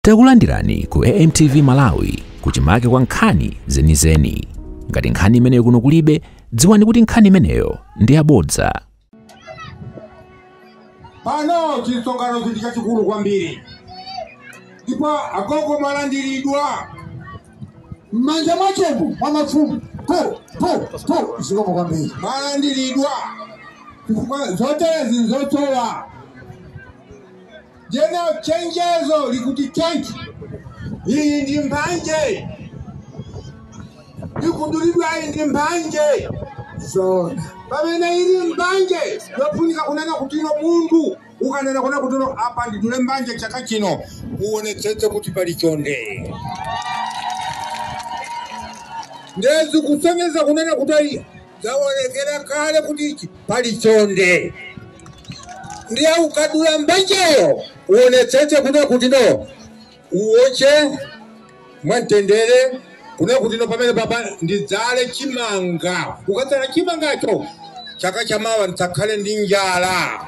Takulandirani ku AMTV Malawi kuchimake kwa nkhani zenizeni. Ngati nkhani imeneyo kuno kulibe, dziwani kuti nkhani imeneyo ndi yabodza. Pano chisongano chili chachikulu kwambiri, ndipo agogo mwalandiridwa m'manja mwachemu mwa mafumu po po po zikomo kwambiri. Mwalandiridwa chifukwa zotezi nzotowa. Jena chenjezo likuti chenji iyi ndi mbanje ikudulidwa, iyi ndi mbanje zona. Pamene ili mbanje yofunika kunena kutino mundu ukanena kuna kutino apa ndidule mbanje chaka chino, uonetsetse kuti pali chonde. Ndezi kusonyeza kunena kuti zaonekera kale kuti pali chonde. Ndiye ukadula mbanjeyo uonetsetse kuna kutino uoche mwantendere kuna kutino pamene papa ndidzale chimanga. Ukadzala chimangacho chaka chamawa nsakhale ndi njala.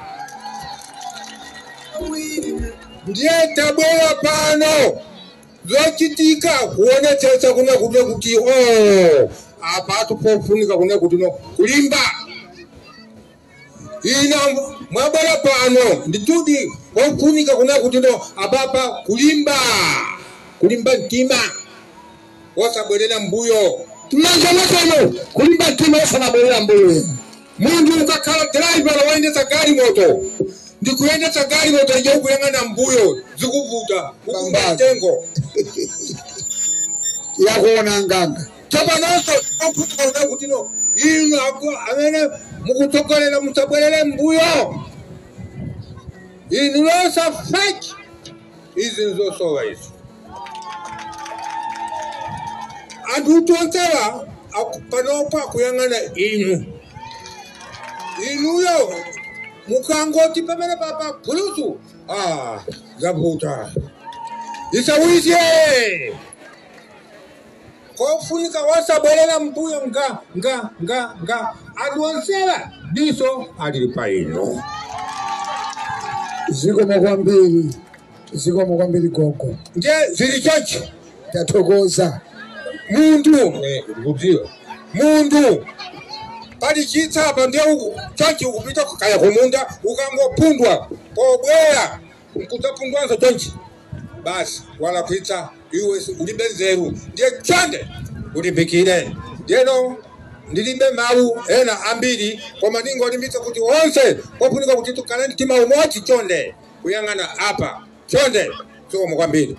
Ndiye tabwera pano zochitika kuonetsetsa kuna kuti kuti oh apatu pofunika kuna kutino kulimba. Ina mwabwera pano nditudi pofunika kuna kutino apapa kulimba, kulimba mtima wasabwerera mbuyo. M'manja mwachemu kulimba mtima wasanabwerera mbuyo. Munthu ukakhala driver woyendetsa galimoto ndikuyendetsa galimoto ije ukuyang'ana mbuyo zikuvuta ukumba mtengo yakuona nganga. Chapanonso pofunika kuna kutino inu amene mukutsogolera musabwerere mbuyo. Inu losa fake izi nzosowa izi. Anthu tonsewa panopo akuyang'ana inu. Inuyo mukangoti pamene papa phulusu zavuta isawize kofunika wasabwerera mbuyo nga nga nga nga anthu onsewa diso alili pa inu. Zikomo kwambiri, zikomo kwambiri gogo. Ndiye zili choncho. Tathokoza. Munthu ndikudziwa munthu pali chitsapa ndiye uku chonchi ukupita kaya kumunda ukangophundwa pobwera nkudzapundwanso chonchi basi walakwitsa iwe ulibe nzeru. Ndiye chonde ulimbikire. Ndiyeno ndilibe mawu ena ambiri koma ndingolimbitsa kuti onse pofunika kuti tikhale mtima umodzi chonde kuyang'ana apa chonde. Zikomo kwambiri.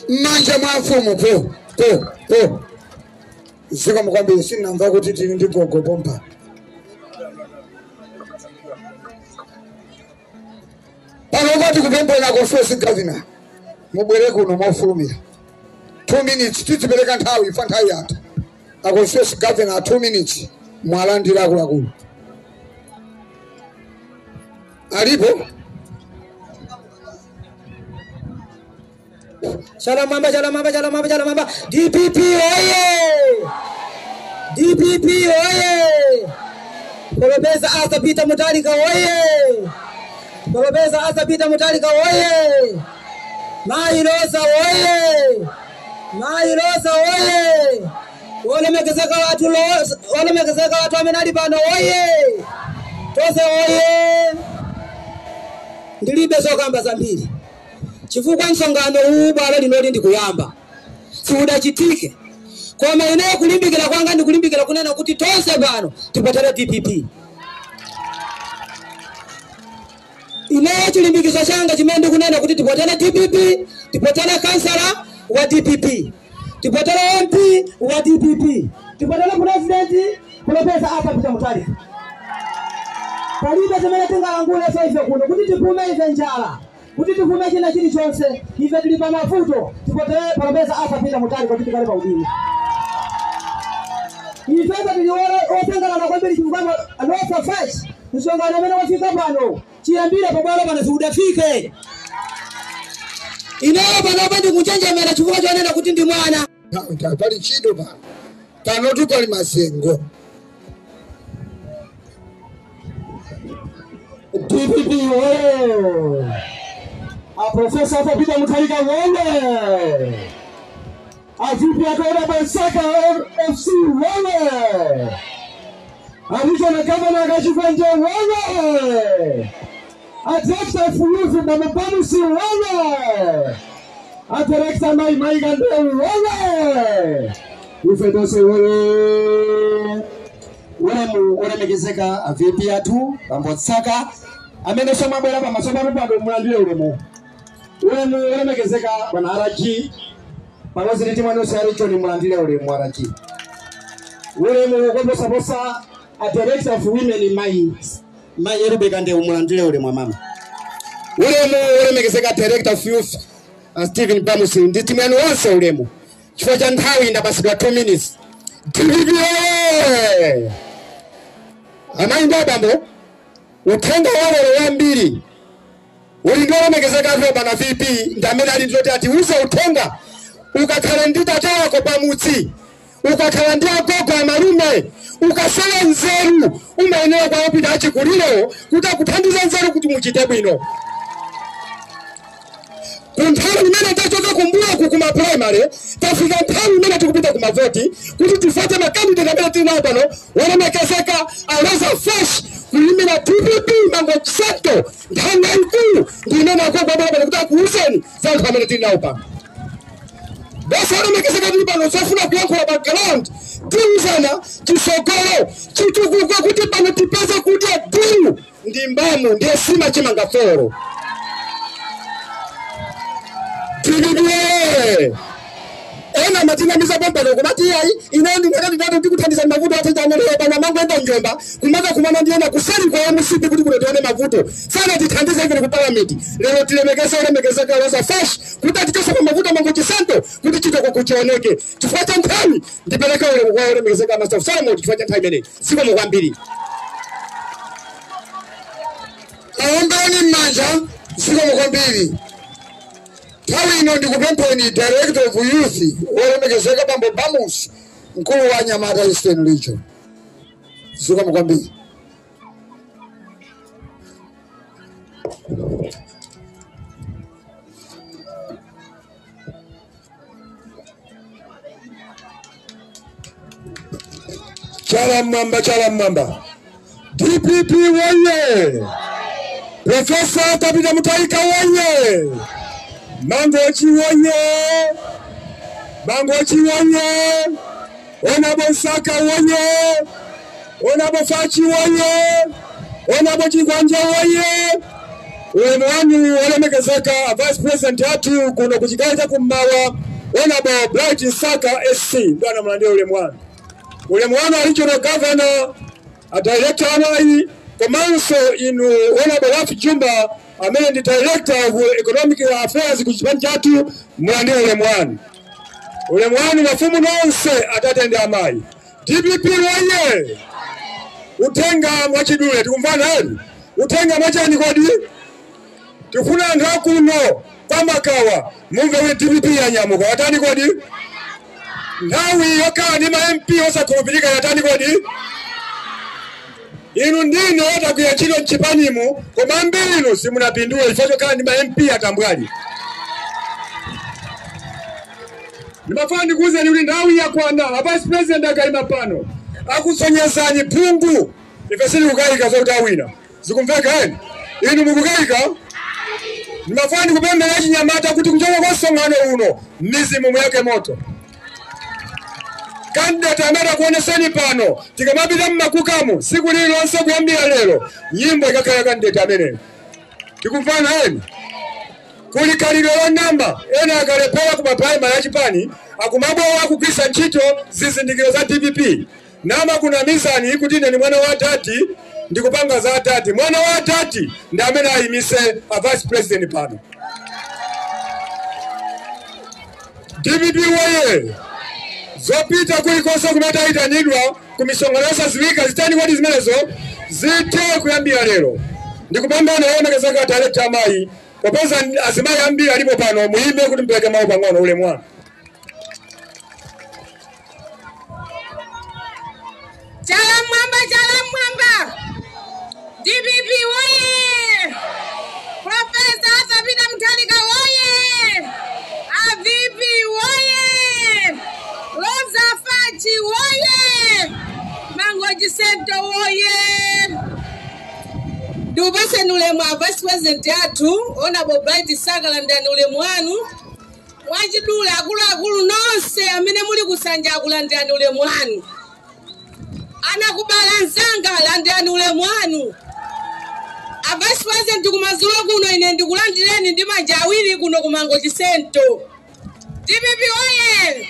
M'manja mwa mfumu po po po zikomo kwambiri. Sinamva kuti tili ndi gogo pompa pano kwati kupemphera conference governor mubwere kuno mofulumira 2 minutes tidzipereka nthawi ifa nthawi yathu. A conference governor 2 minutes mwalandira akuluakulu alipo. Chalamamba, chalamamba, chalamamba, chalamamba. DPP oye! DPP oye! Professor Arthur Peter Mutharika oye! Professor Arthur Peter Mutharika oye! Mayi Rosa oye! Mayi Rosa oye! Olemekezeka watu olemekezeka watu amene ali pano oye! Tose oye! Ndilibe zokamba zambiri. Chifukwa msonkhano uwu bwalo linoli ndikuyamba siudachitike, koma ineyo kulimbikira kwanga ndikulimbikira kunena kuti tonse pano tipotere DPP. Ineyo chilimbikizo changa chimene ndikunena kuti tipotere DPP, tipotere kansala wa DPP, tipotere MP wa DPP, tipotere president Professor Arthur Peter Mutharika. Palibe chimene tingalankhule ife kuno kuti tipume ife njala, kuti tipume china chilichonse. Ife tili pa mavuto, tipotere Professor Arthur Peter Mutharika kuti tikale pa udindo. Ifeso tili osangalala kwambiri chifukwa losa fresh msonkhano amene wafika pano chiyambire pabwalo pano siudafike. Ineyo panopa ndikuchenjemera chifukwa chonena kuti ndi mwana. Pali ntchito pano, panotu pali mazengo. DPP oye! A Professor Arthur Peter Mutharika woye! A VP Honorable Saka FC woye! A Regional Governor Kachifenje woye! A Director of Youth Bamabamusi woye! A Director Mai Maigande woye! Ife tonse woye! Ulemu olemekezeka a VP athu Bambo Saka amene somabwera pamaso panu pano mulandire ulemu. Ulemu olemekezeka bwana RG pamodzi ndi timu yonse ya region mulandire ulemu RG. Ulemu koposaposa a Director of Women Mai Rebecca Ndewu mulandire ulemu mama. Ulemu olemekezeka Director of Youth Stephen Bamusi ndi timu yanu yonse ulemu. Chifukwa cha nthawi ndapasidwa 2 minutes. DPP! Amayi ndi abambo, uthenga walero wambiri uli ndi olemekezeka bwana VP ndi amene ali ndiloti atiuze uthenga. Ukakhala ndi tata wako pamudzi, ukakhala ndi agogo amalume, ukasala nzeru umayenera kwa opita achikulirewo kuti akuthandize nzeru kuti muchite bwino. Kunthawi imene tachoka kumbuyoku kuma primary tafika nthawi imene tikupita kumavoti kuti tifate makandidate amene tili nawo pano wolemekezeka Aloza Fresh kuyimira DPP Mangochi Central. Nthawi yayikulu ndi imene agogo abwera pano kuti akuwuzeni za anthu amene tili nawo pano. Basi olemekezeka tili pano zofuna kuyankhula pa ground tiuzana chisogolo chitukuko kuti pano tipeze kudya diru ndi mbamu ndiye sima chimanga foro. DPP! Ena matinamiza pompano kumati iyayi ine ndingakati ndikuthandiza mavuto atachanelewa pano mangoenda njomba kumaka kumana ndiyena kuseri kwa MCP kuti kuno tione mavuto sana tithandize even ku parliament. Lero tilemekeze olemekezeka Rosa Fresh kuti atichose pa mavuto Mangochi Central kuti chitoko kuchioneke. Chifukwa cha nthawi ndipereke ulemu kwa olemekezeka Master Solomon chifukwa cha nthawi imeneyi. Zikomo kwambiri. Aombeni m'manja. Zikomo kwambiri. Nthawi ino ndikupempheni Director of Youth wolemekezeka Bambo Bamusi mkulu wa Nyamata Eastern Region. Zikomo kwambiri. Chala mwamba, chala mwamba. DPP woye! Professor Arthur Peter Mutharika woye! Mangochi woye! Mangochi woye! Honorable Saka woye! Honorable Fachi woye! Honorable Chikwanje woye! Ulemu wanu olemekezeka Vice President athu kuno kuchigawo cha kummawa Honorable Bright Saka SC. Bwana mlandire ulemu wanu. Ulemu wanu Regional Governor, a Director amayi komanso inu Honorable Rafi Jumba amene ndi Director of Economic Affairs ku chipani chathu mulandire ulemu wanu. Ulemu wanu mafumu nonse atate ndi amayi. DPP woye! Uthenga mwachidule tikumvana eni? Uthenga mwachani kodi? Tifuna anthu akuno kwa Makawa mumve kuti DPP yanyamuka watani kodi? Nthawi yokhala ndi ma MP osakhulupirika yatani kodi? Inu ndine otagwira ntchito mchipanimu koma ambiri inu simunapindule chifukwa chokhala ndi ma MP atambwali. Ndimafuna ndikuwuzeni kuti nthawi yakwana a Vice President akayima pano akusonyezani phungu. Ife sitikukayika zokuti awina. Zikumveka eni? Inu mukukayika? Ndimafuna ndikupemphera achinyamata kuti kuchoka kwa msonkhano uno mizimu muyake moto. Kandidate amene akuoneseni pano tikamapita mmakukamu siku lililonse kuyambira lero nyimbo ikakhala kandidate ameneyo. Tikumvana eni? Kuli khalidwe lonama ena akalephera ku maprimary achipani akumabowa akugwisa ntchito zizindikiro za DPP nama kunamizani kuti ine ni mwana wa dadi ndikupanga za dadi. Mwana wa dadi ndi amene ayimise a Vice President pano. DPP woye! Zopita kulikonse kumene tayitanidwa ku misonkhano yosadziwika zitani kodi zimenezo zithe kuyambira lero. Ndikupambana olemekezeka Director amayi popeza azimayi ambiri alipo pano muyimbe kuti mpereke mawu pang'ono ulemu wanu. Chala mwamba, chala mwamba. DPP woye! Professor Arthur Peter Mutharika President athu Honorable Bright Saka, landirani ulemu wanu. Mwachidule akuluakulu nonse amene muli kusanja akulandirani ulemu wanu. Anakubala nzanga, landirani ulemu wanu. A Vice President, kumadzulo kuno ine ndikulandireni ndi manja awiri kuno kumangochi Central. DPP oye!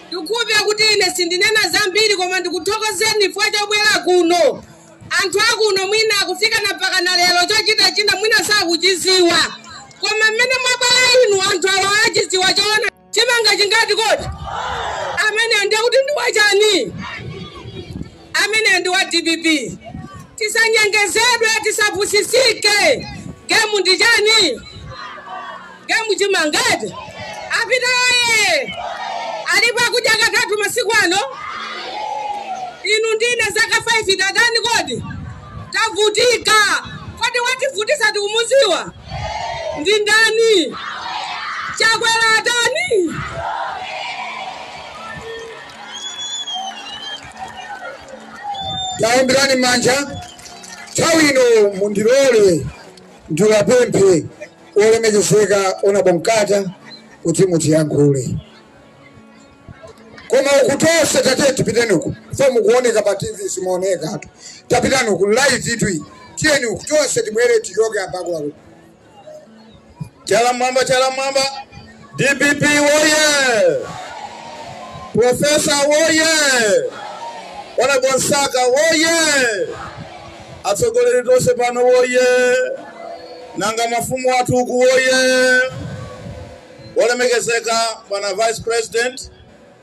Ndikupe kuti ine sindinena zambiri, koma ndikuthokozeni chifukwa chobwera kuno. Anthu akuno mwina akufika na mpaka na lero chochita china mwina sakuchiziwa, koma mmene mwabwera inu anthu awa achiziwa choona. Chimanga chingati kodi? Amene ndiye kuti ndi wachani? Amene ndi wa DPP. Tisanyengezedwe, tisapusisike. Game ndi chani? Game chimangati. Apita oye! Alipo akudya katatu masiku ano. Inu ndine zaka 5 tatani kodi? Tavutika. Kodi wativutisa tikumuziwa ndi ndani? Chakwera atani? Taombirani manja. Nthawi ino mundilole ndiwapemphe olemekezeka Honorable Nkata kuti mutiyankhule, koma ukutonse tate tipiteni uku fo mukuoneka pa TV, simuoneka atu. Tapitani uku, light itwi. Tiyeni uku tonse, tibwere tichoke apa akuluakulu. Chala mwamba, chala mwamba! DPP woye! Profesa woye! Honorable Nsaka woye! Atsogoleri tonse pano woye! Nanga mafumu athu uku woye! Wolemekezeka bwana Vice President,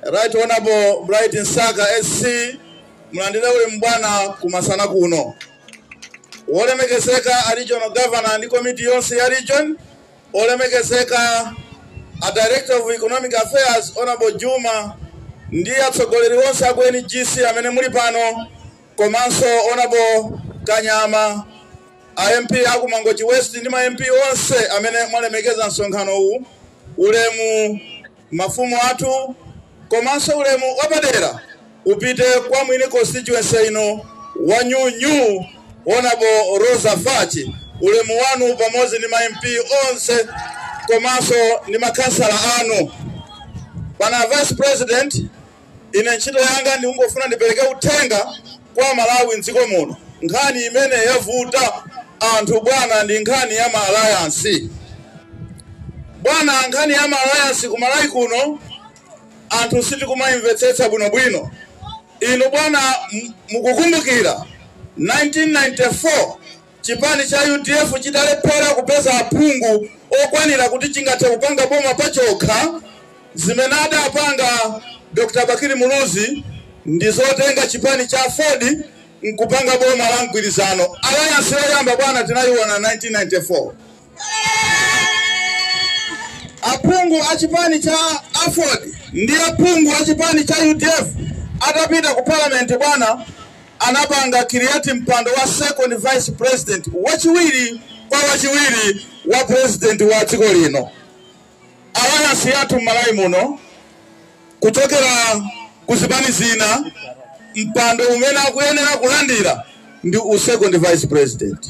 Right Honorable Bright Nsaka SC, mulandire ulemu bwana kumasana kuno. Wolemekezeka a Regional Governor ndi komiti yonse ya region, olemekezeka a Director of Economic Affairs, Honorable Juma, ndi atsogoleri onse aku NGC amene muli pano, komanso Honorable Kanyama, a MP aku Mangochi West ndi ma MP onse amene mwalemekeza msonkhano uwu, ulemu mafumu athu, komanso ulemu wapadera upite kwa mwini constituency ino wa nyunyu, Honorable Rosa Fachi. Ulemu wanu pamodzi ndi ma MP onse komanso ndi makhansala anu. Pana Vice President, ine ntchito yanga ndikungofuna ndipereke uthenga kwa Malawi mdziko muno. Nkhani imene yavuta anthu bwana ndi nkhani ya ma alliance. Bwana, nkhani ya ma alliance ku Malawi kuno anthu sitikumayimvetsetsa bwinobwino. Inu bwana, mukukumbukira 1994 chipani cha UDF chitalephera kupeza aphungu okwanira kuti chingathe kupanga boma pachokha, zimene adapanga Dr. Bakili Muluzi ndi zotenga chipani cha Ford nkupanga boma la mgwirizano. Alliance yoyamba bwana tinayiona 1994. Aphungu a chipani cha AFORD ndi aphungu a chipani cha UDF atapita ku parliament bwana, anapanga create mpando wa second vice president, wachiwiri kwa wachiwiri wa president wa dziko lino. Alliance yathu m'Malawi muno kuchokera ku zipani zina, mpando umene akuyenera kulandira ndi u second vice president,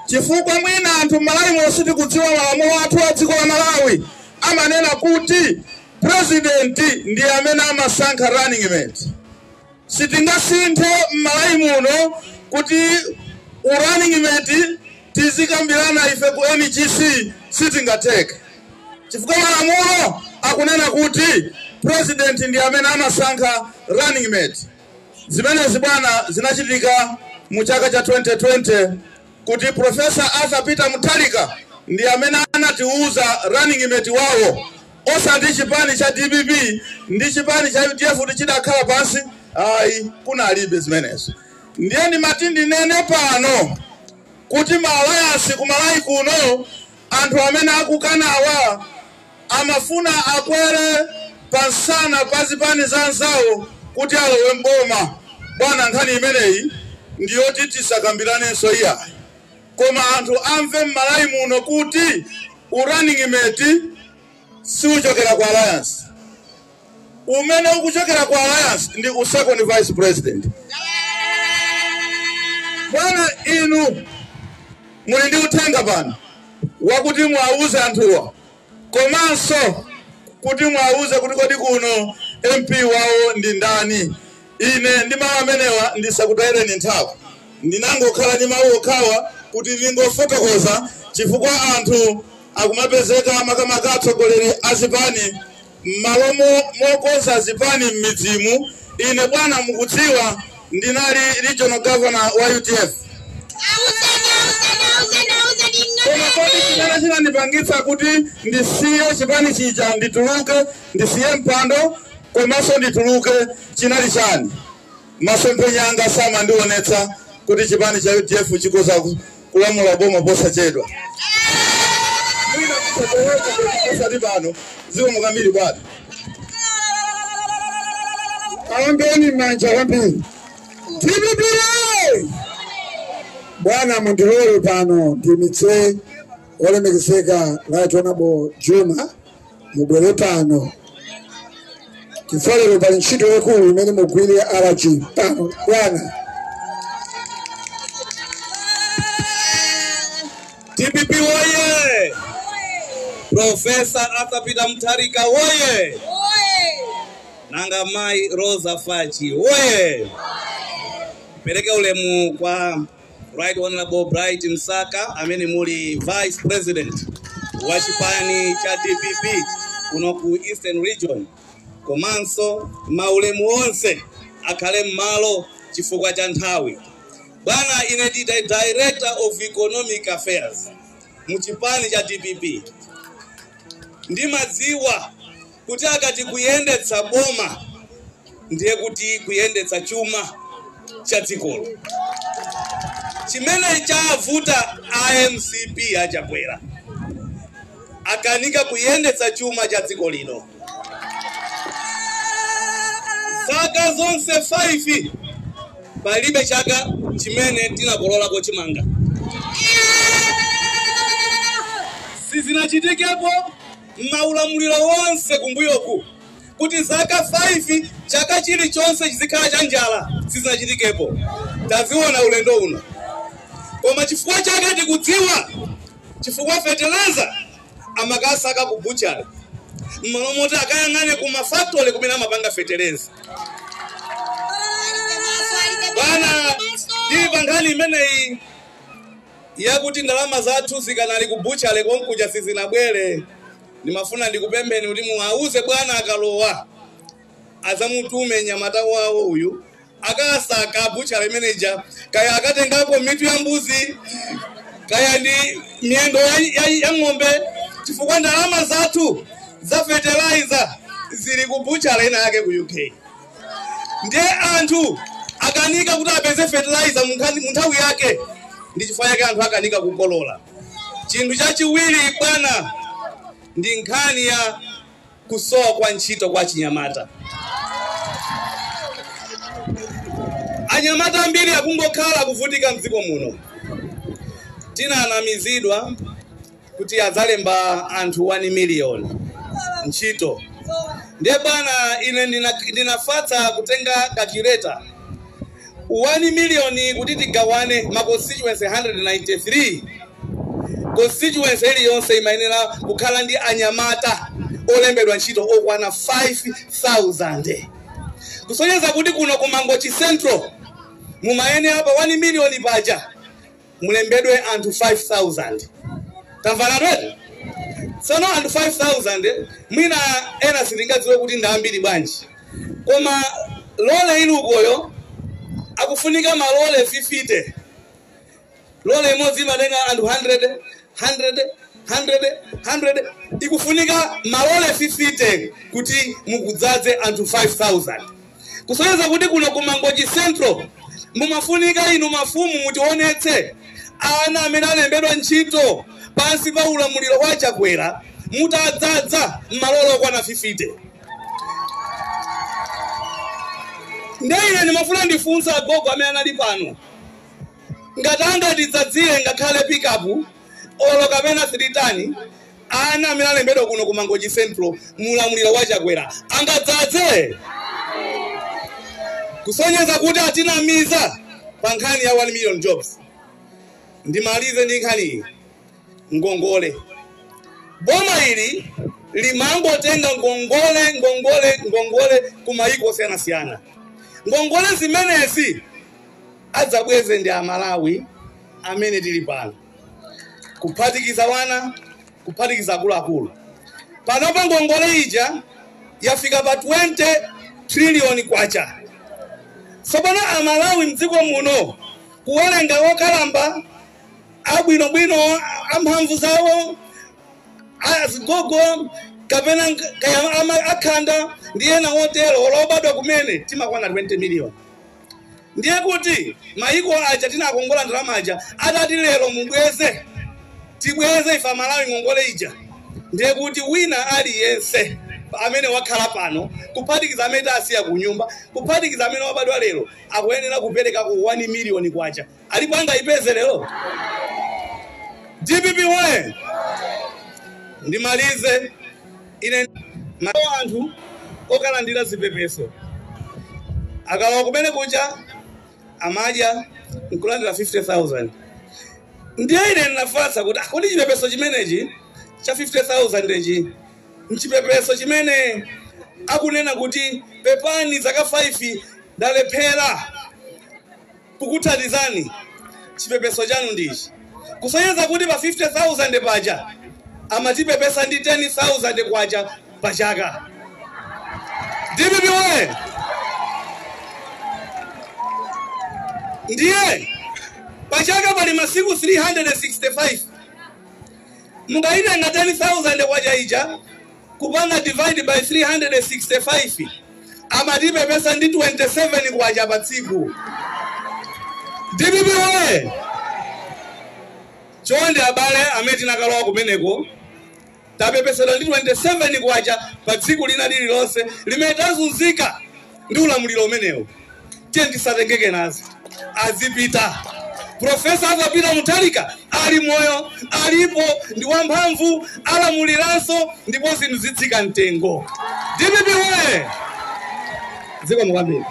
chifukwa mwina anthu m'Malawi muno sitikudziwa malamulo athu a dziko la Malawi. Amanena kuti president ndi amene amasankha running mate. Sitingasinthe m'Malawi muno kuti running mate tizikambirana ife ku NGC, sitingatheke, chifukwa malamulo akunena kuti president ndi amene amasankha running mate. Zimenezi bwana zinachitika mu chaka cha 2020 kuti Professor Arthur Peter Mutharika ndi amene anatiuza running mate wawo, osati chipani cha DPP ndi chipani cha UDF kuti chidakhala pansi. Ayi, kunalibe zimenezo. Ndiye ndimati ndinene pano kuti ma alliance ku Malawi kuno, anthu amene akukanawa amafuna akwere pansana pa zipani za anzawo kuti alowe mboma. Bwana, nkhani imeneyi ndiyoti tisakambiranenso iyayi, koma anthu amve m'Malawi muno kuti running mate siuchokera ku alliance. Umene ukuchokera ku alliance ndi u second vice president. Bwana, inu Muli ndi uthenga pano wakuti mwauze anthuwa, komanso kuti mwauze kuti kodi kuno MP wawo ndi ndani. Ine ndi mawu amenewa ndisakutayireni nthawi, ndinangokhala ndi mawu okhawa kuti ndingofotokoza, chifukwa anthu akumapezeka makamaka atsogoleri a zipani m'malo mokonza zipani m'midzimu. Ine bwana mukudziwa ndinali regional governor wa UTF. Koma kodi chimene chinandipangitsa kuti ndisiye chipani chija, ndituluke, ndisiye mpando komanso ndituluke chinali chani? Masomphenya anga samandionetsa kuti chipani cha UTF chikoza kulamula boma posachedwa. Mwina kusati pano. Zikomo kwambiri bwana. Aombeni manja kwambiri. DPP! Bwana, mundilole pano ndimitse olemekezeka Right Honorable Juma, mubwere pano chifukwa lero pali ntchito yaikulu imene mugwire RG pano bwana. DPP woye! Professor Arthur Peter Mutharika woye! Nanga Mai Rosa Fachi woye! Pereke ulemu kwa Right Honorable Bright Msaka amene muli Vice President wa chipani cha DPP kuno ku Eastern Region, komanso maulemu onse akhale m'malo chifukwa cha nthawi. Bwana, ine ndi Director of Economic Affairs mu chipani cha DPP. Ndimadziwa kuti akati kuyendetsa boma ndiye kuti kuyendetsa chuma cha dzikolo. Chimene chavuta IMCP achakwera akanika kuyendetsa chuma cha dziko lino. Zaka zonse 5 palibe chaka chimene tinakololako chimanga. Sizinachitikepo maulamuliro wonse kumbuyoku kuti zaka 5 chaka chilichonse chizikhala cha njala, sizinachitikepo. Taziona ulendo uno, koma chifukwa chake tikudziwa chifukwa feteleza amakasaka ku butchery m'malo moti akayang'ane ku mafactory kumene amapanga feteleza. Bwana, ndili pa nkhani imeneyi yakuti ndalama zathu zikanali ku butchery konkuja sizinabwere. Ndimafuna ndikupempheni kuti muwauze bwana akalowa azamutume nyamata wawo uyu akasaka butchery manager, kaya akatengako mitu ya mbuzi kaya ndi miyendo ya ng'ombe, chifukwa ndalama zathu za fertilizer zili ku butchery ina yake ku UK. Ndiye anthu akanika kuti apeze fertilizer mu nthawi yake, ndi chifukwa chake anthu akanika kukolola. Chinthu chachiwiri bwana ndi nkhani ya kusowa kwa ntchito kwa chinyamata. Anyamata ambiri akungokhala kuvutika mdziko muno. Tinanamizidwa kuti adzalemba anthu 1 million ntchito. Ndiye bwana ine ndinafatsa kutenga calculator 1 million kuti tigawane ma constituency 193. Constituency iliyonse imayenera kukhala ndi anyamata olembedwa ntchito okwana 5,000. Kusonyeza kuti kuno ku Mangochi Central mumayenera pa 1 million paja mulembedwe anthu 5,000. Tamvana twete? Tsono anthu 5,000 mwina ena sitingadziwe kuti ndi ambiri bwanji, koma lole ilukoyo akufunika malole 50. Lole imodzi imatenga anthu 100 100 100 100, ikufunika malole 50 kuti mukudzadze anthu 5,000. Kusonyeza kuti kuno ku Mangochi Central mumafunika inu mafumu mutionetse ana amene alembedwa ntchito pansi pa ulamuliro wa Chakwera mutadzadza malole okwana 50. Ndiye ine ndimafuna ndifunse agogo amene anali pano, ngati angatidzadzire ngakhale pickup olo kapena 3 ana amene alembedwa kuno ku Mangochi Central mulamuliro wa Chakwera angadzadze? Kusonyeza kuti atinamiza pa nkhani ya 1 million jobs. Ndimalize ndi nkhani ngongole. Boma ili limangotenga ngongole ngongole ngongole kumayiko osiyanasiyana. Ngongole zimenezi adzabweze ndi Amalawi amene tili pano, kuphatikiza wana, kuphatikiza akuluakulu. Panopa ngongole ija yafika pa 20 trillion kwacha. Tsopano Amalawi mdziko muno, kuwerenga okalamba, abwinobwino, amphamvu zawo, azigogo kapena kaya akhanda ndi ena otero, olobadwa kumene, timakwana 20 million. Ndiye kuti maiko aja tinakongola ndalama aja atati lero mubweze, tibweze ife Amalawi ngongole ija, ndiye kuti wina aliyense amene wakhala pano, kuphatikiza amene asiya ku nyumba, kuphatikiza amene wabadwa lero, akuyenera kupereka ku 1 million kwacha. Alipo angayipeze lero? DPP woye! Ndimalize ine, anthu okalandira zipepeso akalowa kumene kucha amadya nkulandira 50,000. Ndiye ine ndinafatsa kuti kodi chipepeso chimenechi cha 50,000 ichi nchipepeso chimene akunena kuti pepani, zaka 5 ndalephera kukuthandizani, chipepeso chanu ndichi? Kusonyeza kuti pa 50,000 paja amatipepesa ndi 10,000 kwacha pachaka. DPP woye! Ndiye pachaka pali masiku 365. Mungayitenga 10,000 kwacha ija kupanga divide by 365, amatipepesa ndi 27 kwacha pa tsiku. DPP woye! Chonde abale amene tinakalowa kumeneko tapepesedwa ndi 27 kwacha pa tsiku lina lililonse limene tazunzika ndi ulamuliro umenewo. Tiye tisatengeke nazo, azipita. Profesa Arthur Peter Mutharika ali moyo, alipo, ndi wamphamvu, alamuliranso ndipo zinthu zitsika mtengo. DPP woye! Zikomo kwambiri.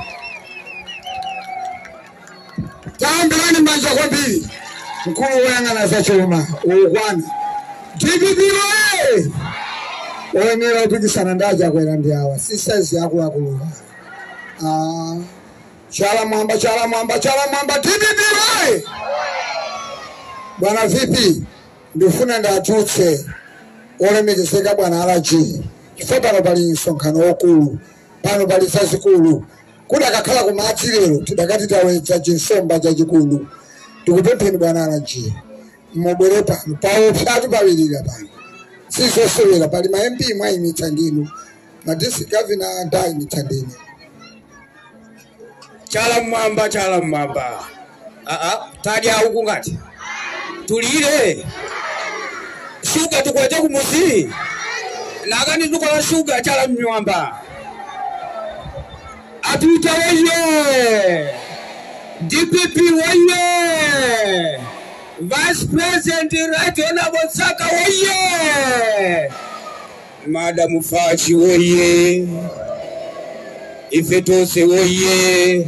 Tayambirani manja kwambiri mkulu woyang'ana zachuma ukwana. DPP woye! Oyenera kupikisana ndi Achakwera ndi awa, si saizi akuluakuluwa. Chala mwamba, chala mwamba, chala mwamba. DPP woye! Bwana VP, ndifuna ndatsutse olemekezeka bwana RG, chifukwa pano pali msonkhano wokulu, pano pali zazikulu. Kuti akakhala kumadzi lero tidakati tawedza chinsomba chachikulu. Tikupempheni bwana RG, mubwere pano, paopsatu pawirira pano, sizosewera. Pali ma MP mwayimitsa ndinu, ma district governor ndayimitsa ndinu. Chala mwamba, chala mwamba. Aa, tadya uku ngati tulire shuga tukwete kumuzi nakani tukola shuga. Chala mwamba, atuta woye! DPP woye! Vice President Right Honorable Saka woye! Madam Fachi woye! Ife tonse woye!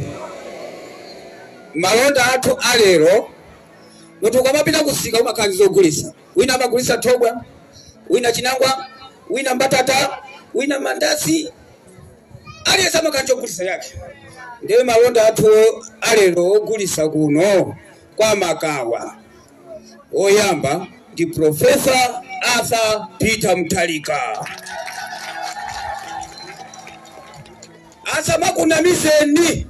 Malonda athu alero, munthu ukamapita kusika umakhala ndi zogulisa. Wina amagulisa thobwa, wina chinangwa, wina mbatata, wina mandasi, aliyense amakhala chogulisa yake. Ndiye malonda athu alero ogulisa kuno kwa Makawa, oyamba ndi Profesa Arthur Peter Mutharika. Asamakunamizeni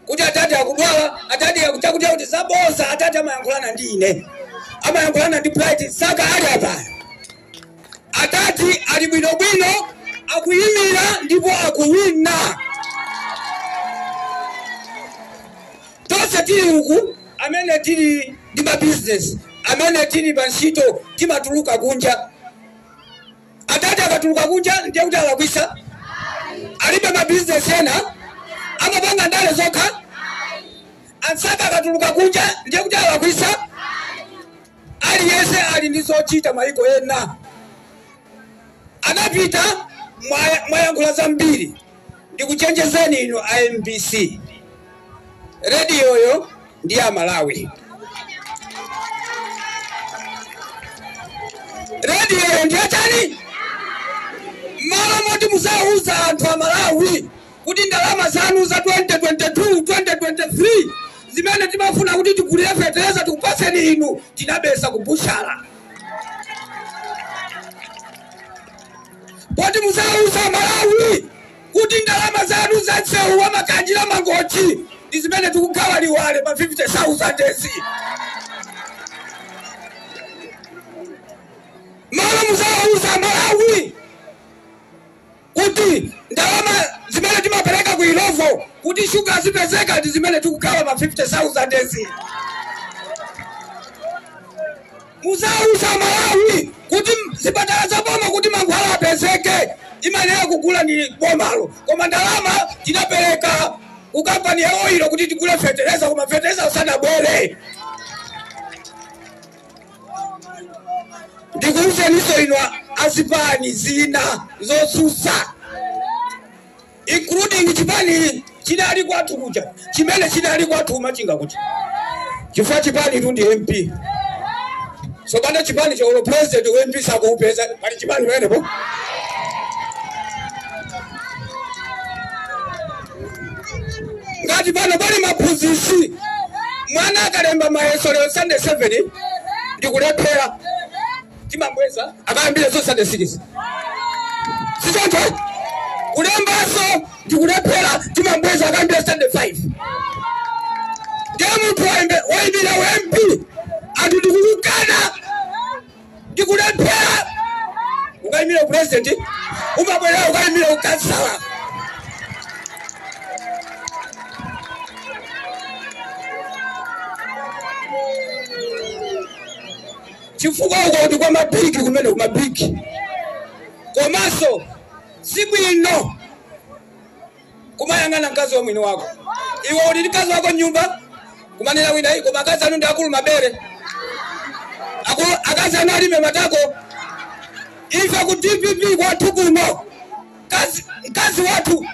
kuti atati akudwala, atati akuchakuti kuti zaboza. Atati amayankhulana ndi ine, amayankhulana ndi Bright Saka ali apa. Atati ali bwinobwino, akuyimira ndipo akuwina. Tonse tili uku amene tili ndi mabizinesi, amene tili pa ntchito, timatuluka kunja. Atati akatuluka kunja ndiye kuti alakwisa? Alibe mabizinesi ena? Amapanga ndale zokha? Ansaka akatuluka kunja ndiye kuti alakwisa? Aliyense ali ndi zochita mayiko ena. Anapita, mwayankhula zambiri. Ndikuchenjezeni inu a MBC, rediyoyo ndi ya Malawi. Ndalamayo ndiye chani? Malo moti muzauza anthu a Malawi kuti ndalama zanu za 2022 2023 zimene timafuna kuti tigulire fetereza tikupaseni inu, tinabesa kubushala. Poti muzauza Malawi kuti ndalama zanu za msewu wa Makanjira Mangochi ndi zimene tikugawa liwale pa 50,000 ezi. Malo muzauza Malawi kuti ndalama zimene timapereka ku Illovo kuti shuga zipezeka ndi zimene tikugawa pa 50,000 ezi. Muzauza Malawi kuti zipatala za boma kuti mankhwala apezeke imayenera kugula ni bomalo, koma ndalama tinapereka ku kampani ya oilo kuti tigule fetereza, koma fetereza usanabwere. Ndikuwuzeniso inu azipani zina zosusa, including chipani chinali kwathu kuja, chimene chinali kwathu kumachinga kuja, chifukwa chipani tu ndi MP. So pano chipani cha ulo president wa MP sakuupeza, pali chipani pamenepo. Ngati pano pali maphunzitsi, mwana akalemba mayeso lero Sunday 7 ndikulephera, timambweza akayambire so Sunday 6. Sichoncho? Kulembaso ndikulephera, timambweza akayambire Sunday 5. Ndiye munthu wayimira wa MP anthu ndikukana ndikulephera, ukayimira president umabwera ukayimira ukansala. Chifukwa uko ndi kwa mabigi kumene kumabigi. Komanso si bwino kumayang'ana mkazi wa mwini wako. Iwe uli ndi mkazi wako mnyumba kumanena wina iyi, koma akazi anu ndi akulu mabere, akazi anu alime matako. Ife ku DPP kwathu kuno mkazi wathu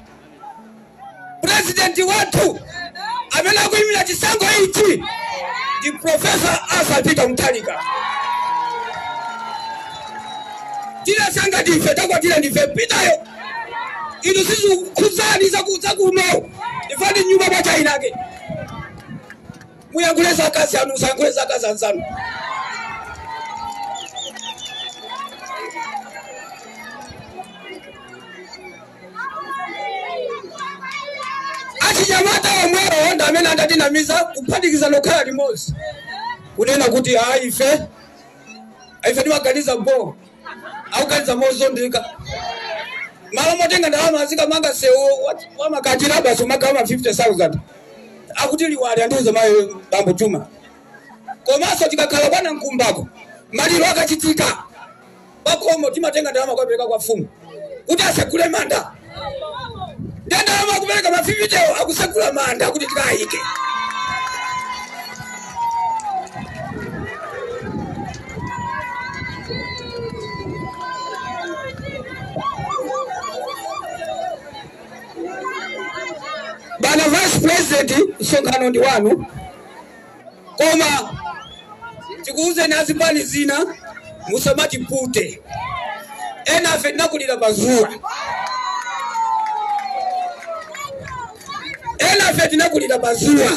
president wathu amene akuyimira chisankho ichi ndi Professor Arthur Peter Mutharika. Tinasanga ndife takwatira ndife Peteryo. Inu sizikukhuzani zakuno ifani nyumba mwa chainake. Muyankhule za akazi anu, musayankhule za akazi anzanu. Achinyamata omwewo ndi amene andatinamiza kuphatikiza lokhala limodzi kunena kuti ayi ife timaganiza bo akuganiza mozondeka. Malo motenga ndalama azikamanga sewo wa Makanjira basi umagawa 50,000 akuti liwali andiuza mayi bambo Juma. Komanso tikakhala bwana mkumbako maliro akachitika pakomo timatenga ndalama kupereka kwa mfumu kuti asegule manda. Ndiye ndalama kupereka ma 50 akusegula manda kuti tikayike. Bana Vice President msonkhano ndi wanu, koma tikuuze nazipani zina musamatipute. Ena afe tinakulira pazuwa, ena afe tinakulira pazuwa,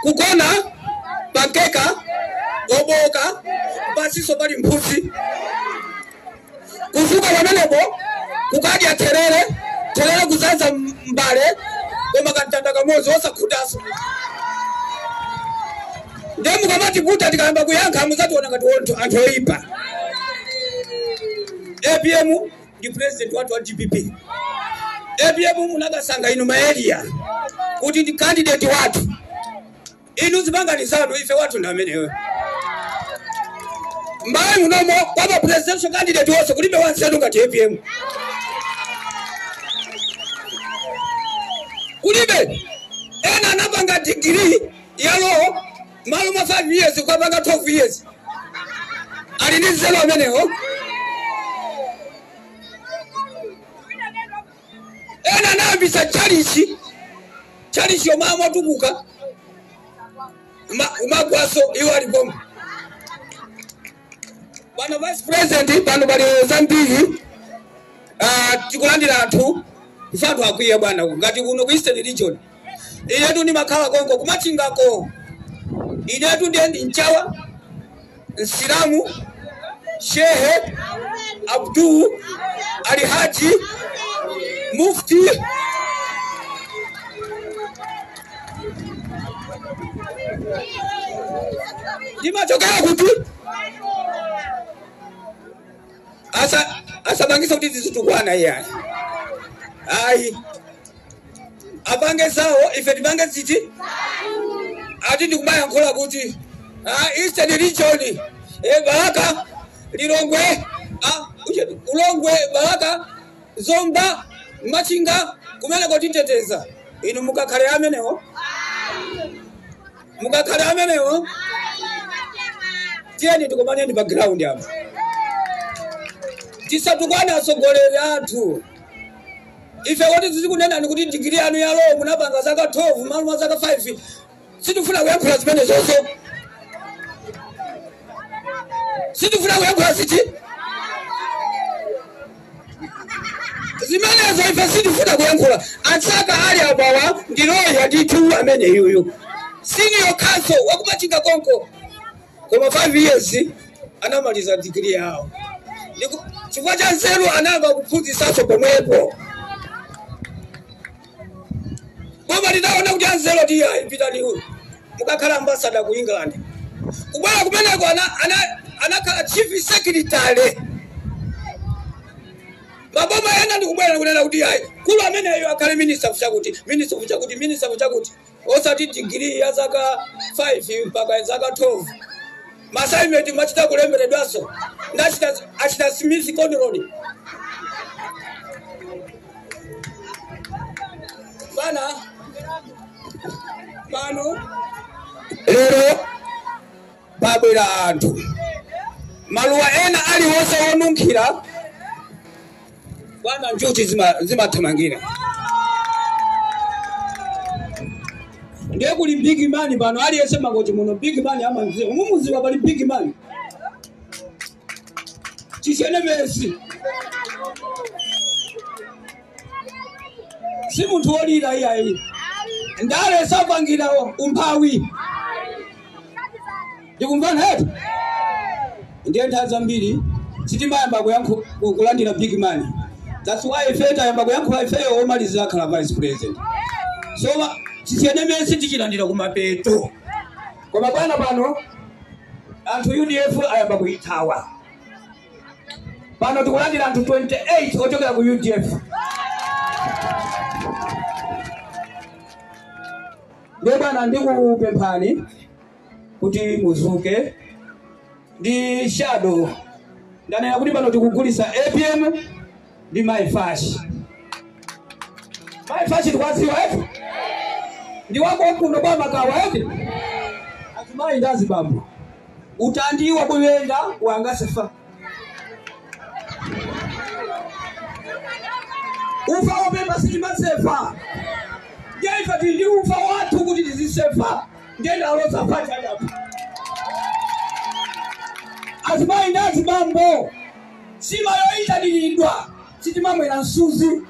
kugona pankeka oboka pasiso pali mphutsi, kuvuka pamenepo kukadya terere terere kuzaza mbale koma kantanda kamodzi osakhutaso. Ndiye mukamatiputa tikayamba kuyankha muzationa ngati anthu oyipa. APM ndi president wathu wa DPP. APM munakasanga inu maeria kuti ndi candidate wathu. Inu zipangani zanu, ife wathu ndi ameneyo. Mbaye munomo kwa presidential candidate wonse kulibe wanzeru ngati APM. Kulibe. Ena anapanga degree ya law malo ma 5 years ukapanga 12 years. Ali ndi nzeru amenewo. Ena anayambisa chalichi chalichi yomwe amatukuka umagwaso iwo ali pomwe. Bwana Vice President, pano pali zambiri, tikulandira anthu, ife anthu akwiya bwana, ngati kuno ku Eastern Region. Inetu ndimakhala konko kumachingako. Inetu ndiye ndi Mchawa, Nsilamu, Shehe, Abdul, Alhaji, Mufti. Ndimachokera kuti asabangisa kuti tizitukwana iye ayi apange zawo, ife tipange ziti. Ati ndikumayankhula kuti Eastern Region, Balaka, Lilongwe, Ulongwe, Balaka, Zomba, Machinga, kumeneko titeteza. Inu mukakhale amenewo, mukakhale amenewo. Tiyeni tikumaneni pa ground apo, tisatukwane atsogoleri athu. Ife kuti tizikunenani kuti digiri yanu ya law munapanga zaka 12 malo mwa zaka 5, sitifuna kuyankhula zimene zonso, sitifuna kuyankhula ziti zimenezo, ife sitifuna kuyankhula. Ansaka ali apawa ndi loya ndithu amene yuyu senior counsel wakumachinga konko, koma 5 years anamaliza digiri yawo. Chifukwa cha nzeru anayamba kuphunzitsanso pomwepo. Boma linaona kuti anzeru tiyayi, pitani uyu mukakhala ambassador ku England. Kubwera kumeneko anakhala chief secretary. Maboma ena ndikubwera kunena kuti ayi, kulu ameneyo akhale minister kuchakuti, minister kuchakuti, minister kuchakuti, osati digiri ya zaka 5 mpaka zaka 12. Masaimenti machita kulemberedwanso ndachita achita Smith Conrod bana pano. Lero pabwera anthu, maluwa ena aliwonse onunkhira bwana, njuchi zimathamangira. Ndiye kuli big man pano, aliyense Mangochi muno big man amanziwa, mumuziwa pali big man Chichenemesi, si munthu wolira iyayi, ndale sapangira umphawi. Ndikumvana hetu? Ndiye nthawi zambiri sitimayamba kulandira big man. That's why ife tayamba kuyankhula ifeyo, omalizira akhala vice president. So Chichenemesi tichilandira kumapeto. Koma bwana, pano anthu UDF ayamba kuyithawa. Pano tikulandira anthu 28 ochokera ku UDF. Ndiye bwana, ndikupemphani kuti muzuke ndi shadow. Ndanena kuti pano tikugulisa APM ndi Maifashi. Maifashi tikwaziwa etu, ndi wako kuno kwa Makawa eti. Azimayi ndi azibambo, utandiwa kuyenda wangasefa ufa wopemba sitimasefa. Ndiye ife tili ndi ufa wathu kuti tizisefa, ndiye ndaloza fachadapo. Azimayi ndi azibambo, sima yoyitanilidwa sitimamwera msuzi.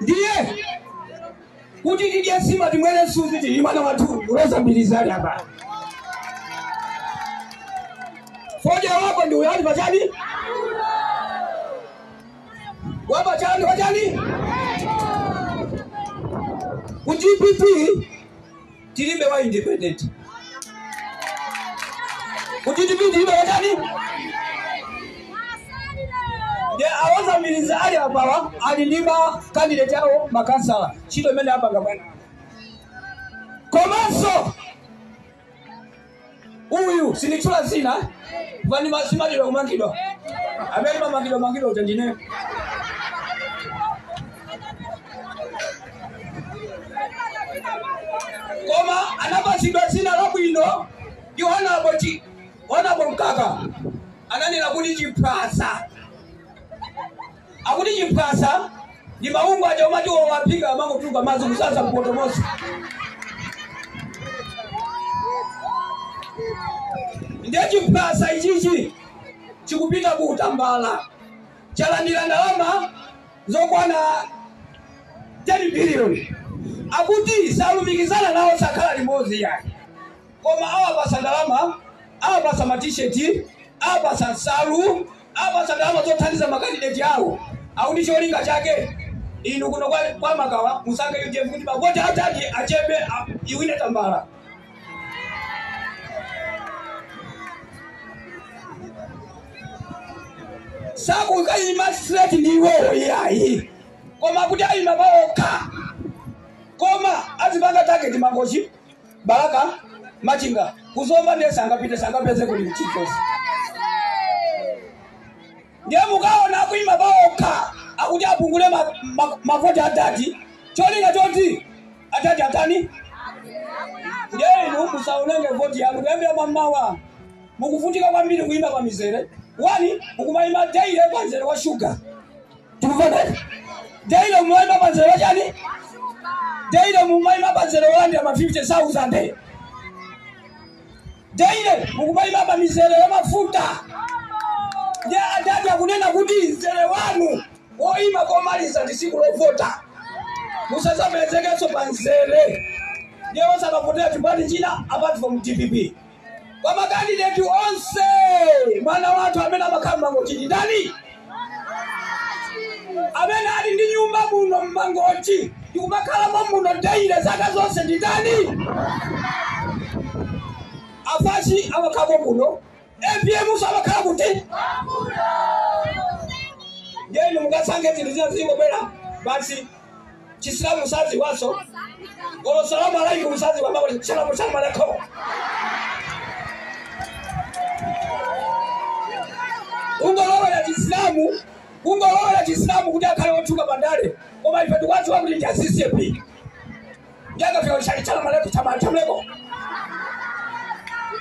Ndiye kuti tidye sima timwere msuzi, tili mwana wathu uloza mbilizali apa. Foja wako ndi uyali pachani wapachani wachani. Ku DPP tilibe wa independent. Ku DPP tilibe wachani. Ndiye awoza milizali apawa ali ndi ma candidate awo makansala, ntchito imene apanga bwana. Komanso uyu sinditchula zina vani simalidwa kumangidwa, amene mamangidwa mangidwa uja ndine. Koma anapatsidwa dzina labwino ndi honorable Mkaka, ananena kuti Chiphwasa, akuti Chiphwasa. Ndi maungu aja umati wapika amangotuka madzi kusasa mpoto monse. Ndiye chiphasa ichichi chikupita ku Utambala chalandira ndalama zokwana 10 billion. Akuti salumikizana nawo, sakhala limodzi yayi, koma awapasa ndalama, awapasa matisheti, awapasa nsalu, awapasa ndalama zothandiza makandideti awo. Akuti cholinga chake inu kuno kwa Makawa musankhe UDF kuti mavoti atati achepe, iwine Tambala. Sakukayima straight ndi iwowo iyayi, koma kuti ayima paokha, koma azipanga target Mangochi, Balaka, Machinga, kuzomba. Ndiye sangapite, sangapeze kuli chilichonse. Ndiye mukaona akuyima paokha, akuti apungule mavoti atati, cholinga choti atati atani. Ndiye inu musaonenge voti yanu. Kuyambira mammawa mukuvutika kwambiri kuyima pa mizere wani, mukumayima daily pa mzere wa shuga. Tikuvana daily mumayima pa mzere wa chani? Daily mumayima pa mzere wolandira ma 50,000. Daily mukumayima pa mizere ya mafuta. Ndiye adati akunena kuti mzere wanu woyima komaliza ndi tsiku lovota, musazapezekenso pa mzere. Ndiye osakavotera chipani china apart from DPP. Kwa makandideti onse, mwana wathu amene amakhala Mmangochi ndi ndani? Amene ali ndi nyumba muno Mmangochi ndikumakhalamo muno daily zaka zonse ndi ndani? Afashi amakhalako kuno, APM so amakhala kuti. Ndiye inu mukasankhe zinthu zina zingobwera basi. Chisilamu saziwaso olo salamu alaikum saziwa, salamu salamu alaikum. Ungolowera Chisilamu, ungolowera Chisilamu kuti akhale otchuka pandale, koma ife tikuwadziwa kuti ndi a CCAP. Ndiyakafika chalamu alaikum, chamaleko.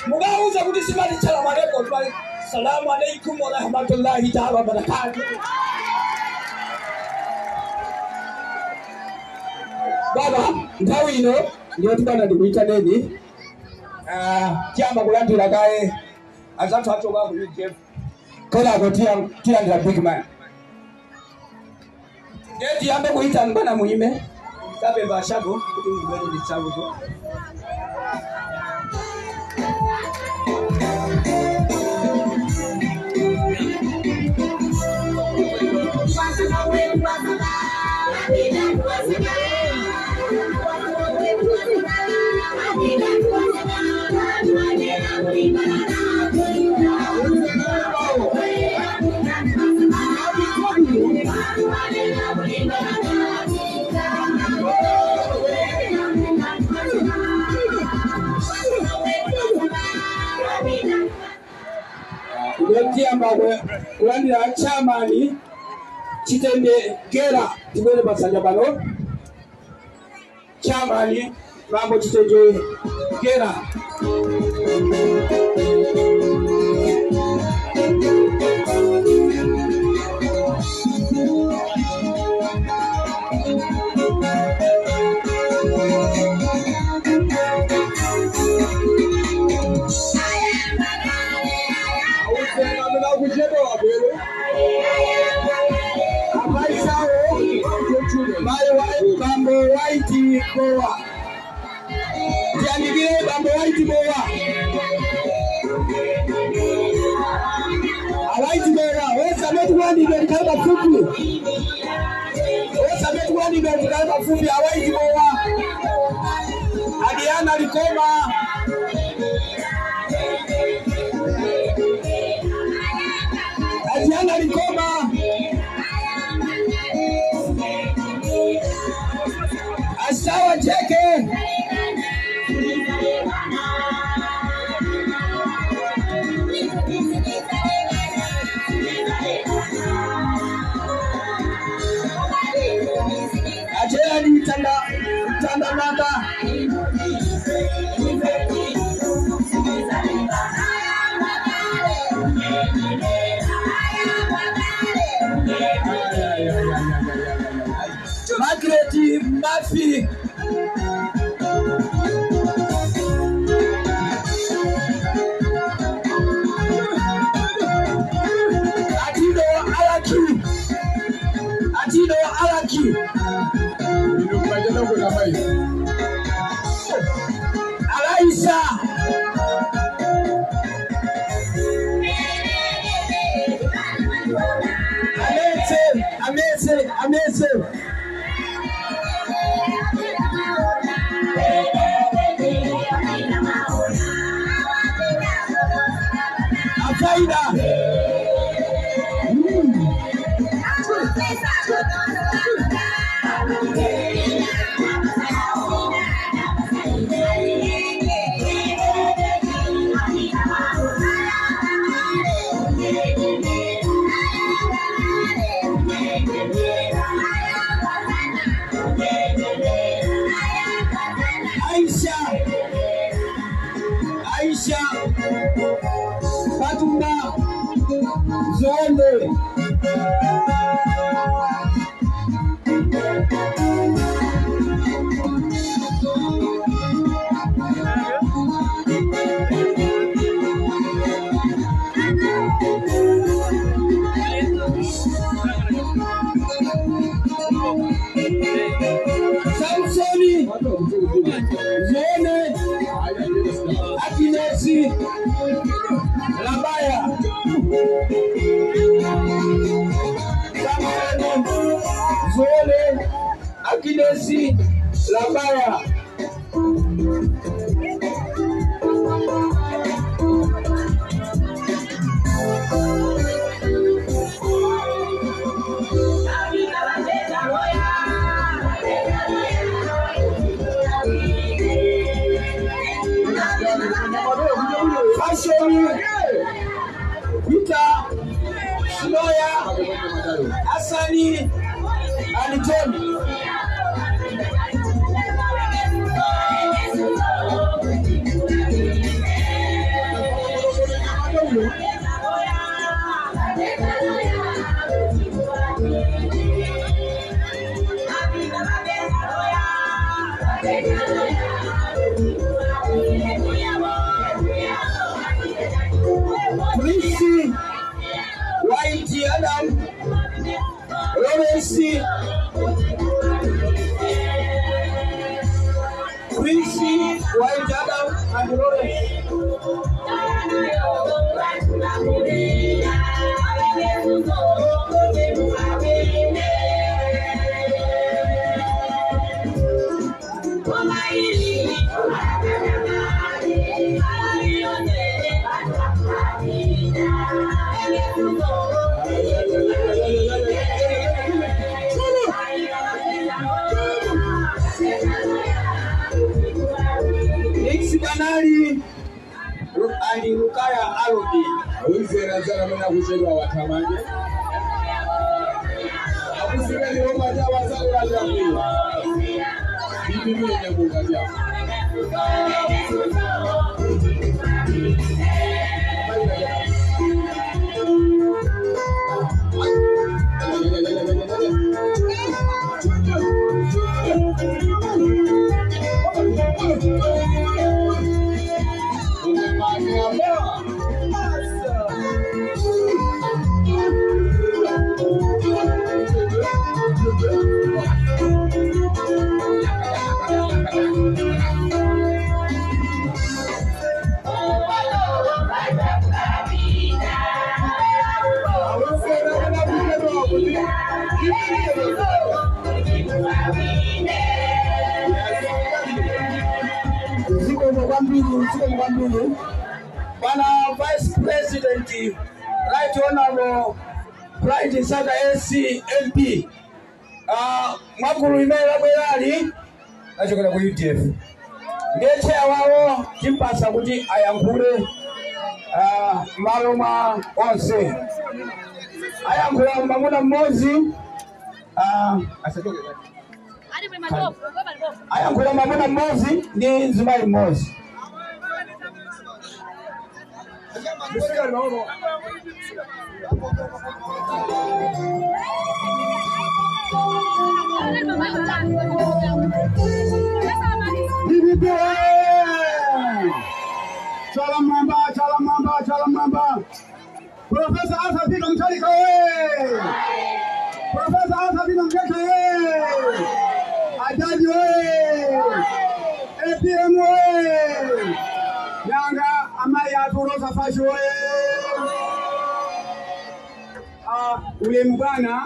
Mukauza kuti simati chalamu alaikum, timati salamu alaikum wa rahmatullahi taala wa barakatuh. Baba, nthawi ino ndiyo tibana ndikuyitaneni. Tiyamba kulandira kaye azathu achoka ku UDF, kenako tilandira big man. Ndiye tiyambe kuyitana bwana muime kapemba ashago kuti mubwere ndi tsakuzo. Tiyamba kulandira chairman Chitende Gera, tibwere pasanja pano. Chairman Mambo Chitende Gera. Kuchedwa wabwere apaisawo mai bambo Waiti Bowa. Tiyandikire bambo Waiti Bowa, awaiti Bowa wese amene tikulandidwa tikhale pafupi, wese amene tikulandidwa tikhale pafupi. Awaiti Bowa, Adiana Likoma. Adiana Likoma, Asawa Jeke, Ajerani Tanda Tanda Manda. Margaret Murphy. Atino Alaki. Atino Alaki. Alaisa. Amazing, amazing, amazing. Afaida. Aisha, Aisha, Fatuma, Zonde. Samsoni, Zone, Akinesi, Labaya. Samsoni, Zone, Akinesi, Labaya. Fashion, Peter, Shinoya, Asani, and John. Prissy, White Adam, Lawrence, Prissy, White Adam, and Lawrence. Nixi Banali and Rukaya Arodi. Awizera zara mena kuchedwa watamanje. Akusika ni woma jawa zara ya mwe. Bibi mwenye munga jawa. Bwana Vice President, Right Honorable Bright Sata SC MP, mwakulu imene labwerali achokera ku UDF, ndiye chair wawo timpasa kuti ayankhule malo mwa onse. Ayankhula mwamuna mmodzi, ayankhula mwamuna mmodzi ndi mzimayi mmodzi. DPP oye! Chala mwamba, chala mwamba, chala mwamba. Profesa Arthur Peter Mutharika oye! Profesa Arthur Peter Mutharika oye! Ajaji oye! APM oye! Yanga amayi athu Rosa Fachi oye! Ulemu bwana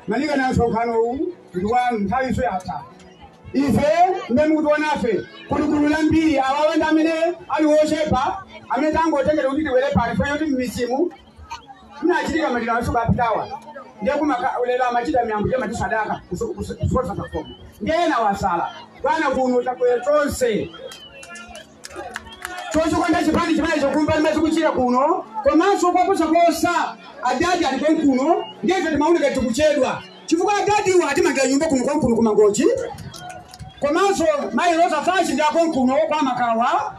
malinga na msonkhano huu ndikuwa nthawi iso yatha ife mmene mukutiwonafe kulukulu lambiri awawa ndi amene ali wochepa amene tangotengera kuti tiwere pano chifukwa choti m'misimu munachitika maliro asuku apitawa ndiye lero amachita miyambo chemati sadaka kusosa pakhomo ndiye ena wasala bwana kuno takwera tonse chochikonda chipani chimene chokumba limene chikuchira kuno komanso kwaposaposa adadi ali konkuno ndiye ife timaoneka tikuchedwa chifukwa adadiwo atimangira nyumba kuno konkuno kumangochi komanso mayi Rosa Fachi ndi akonkuno kwa Makawa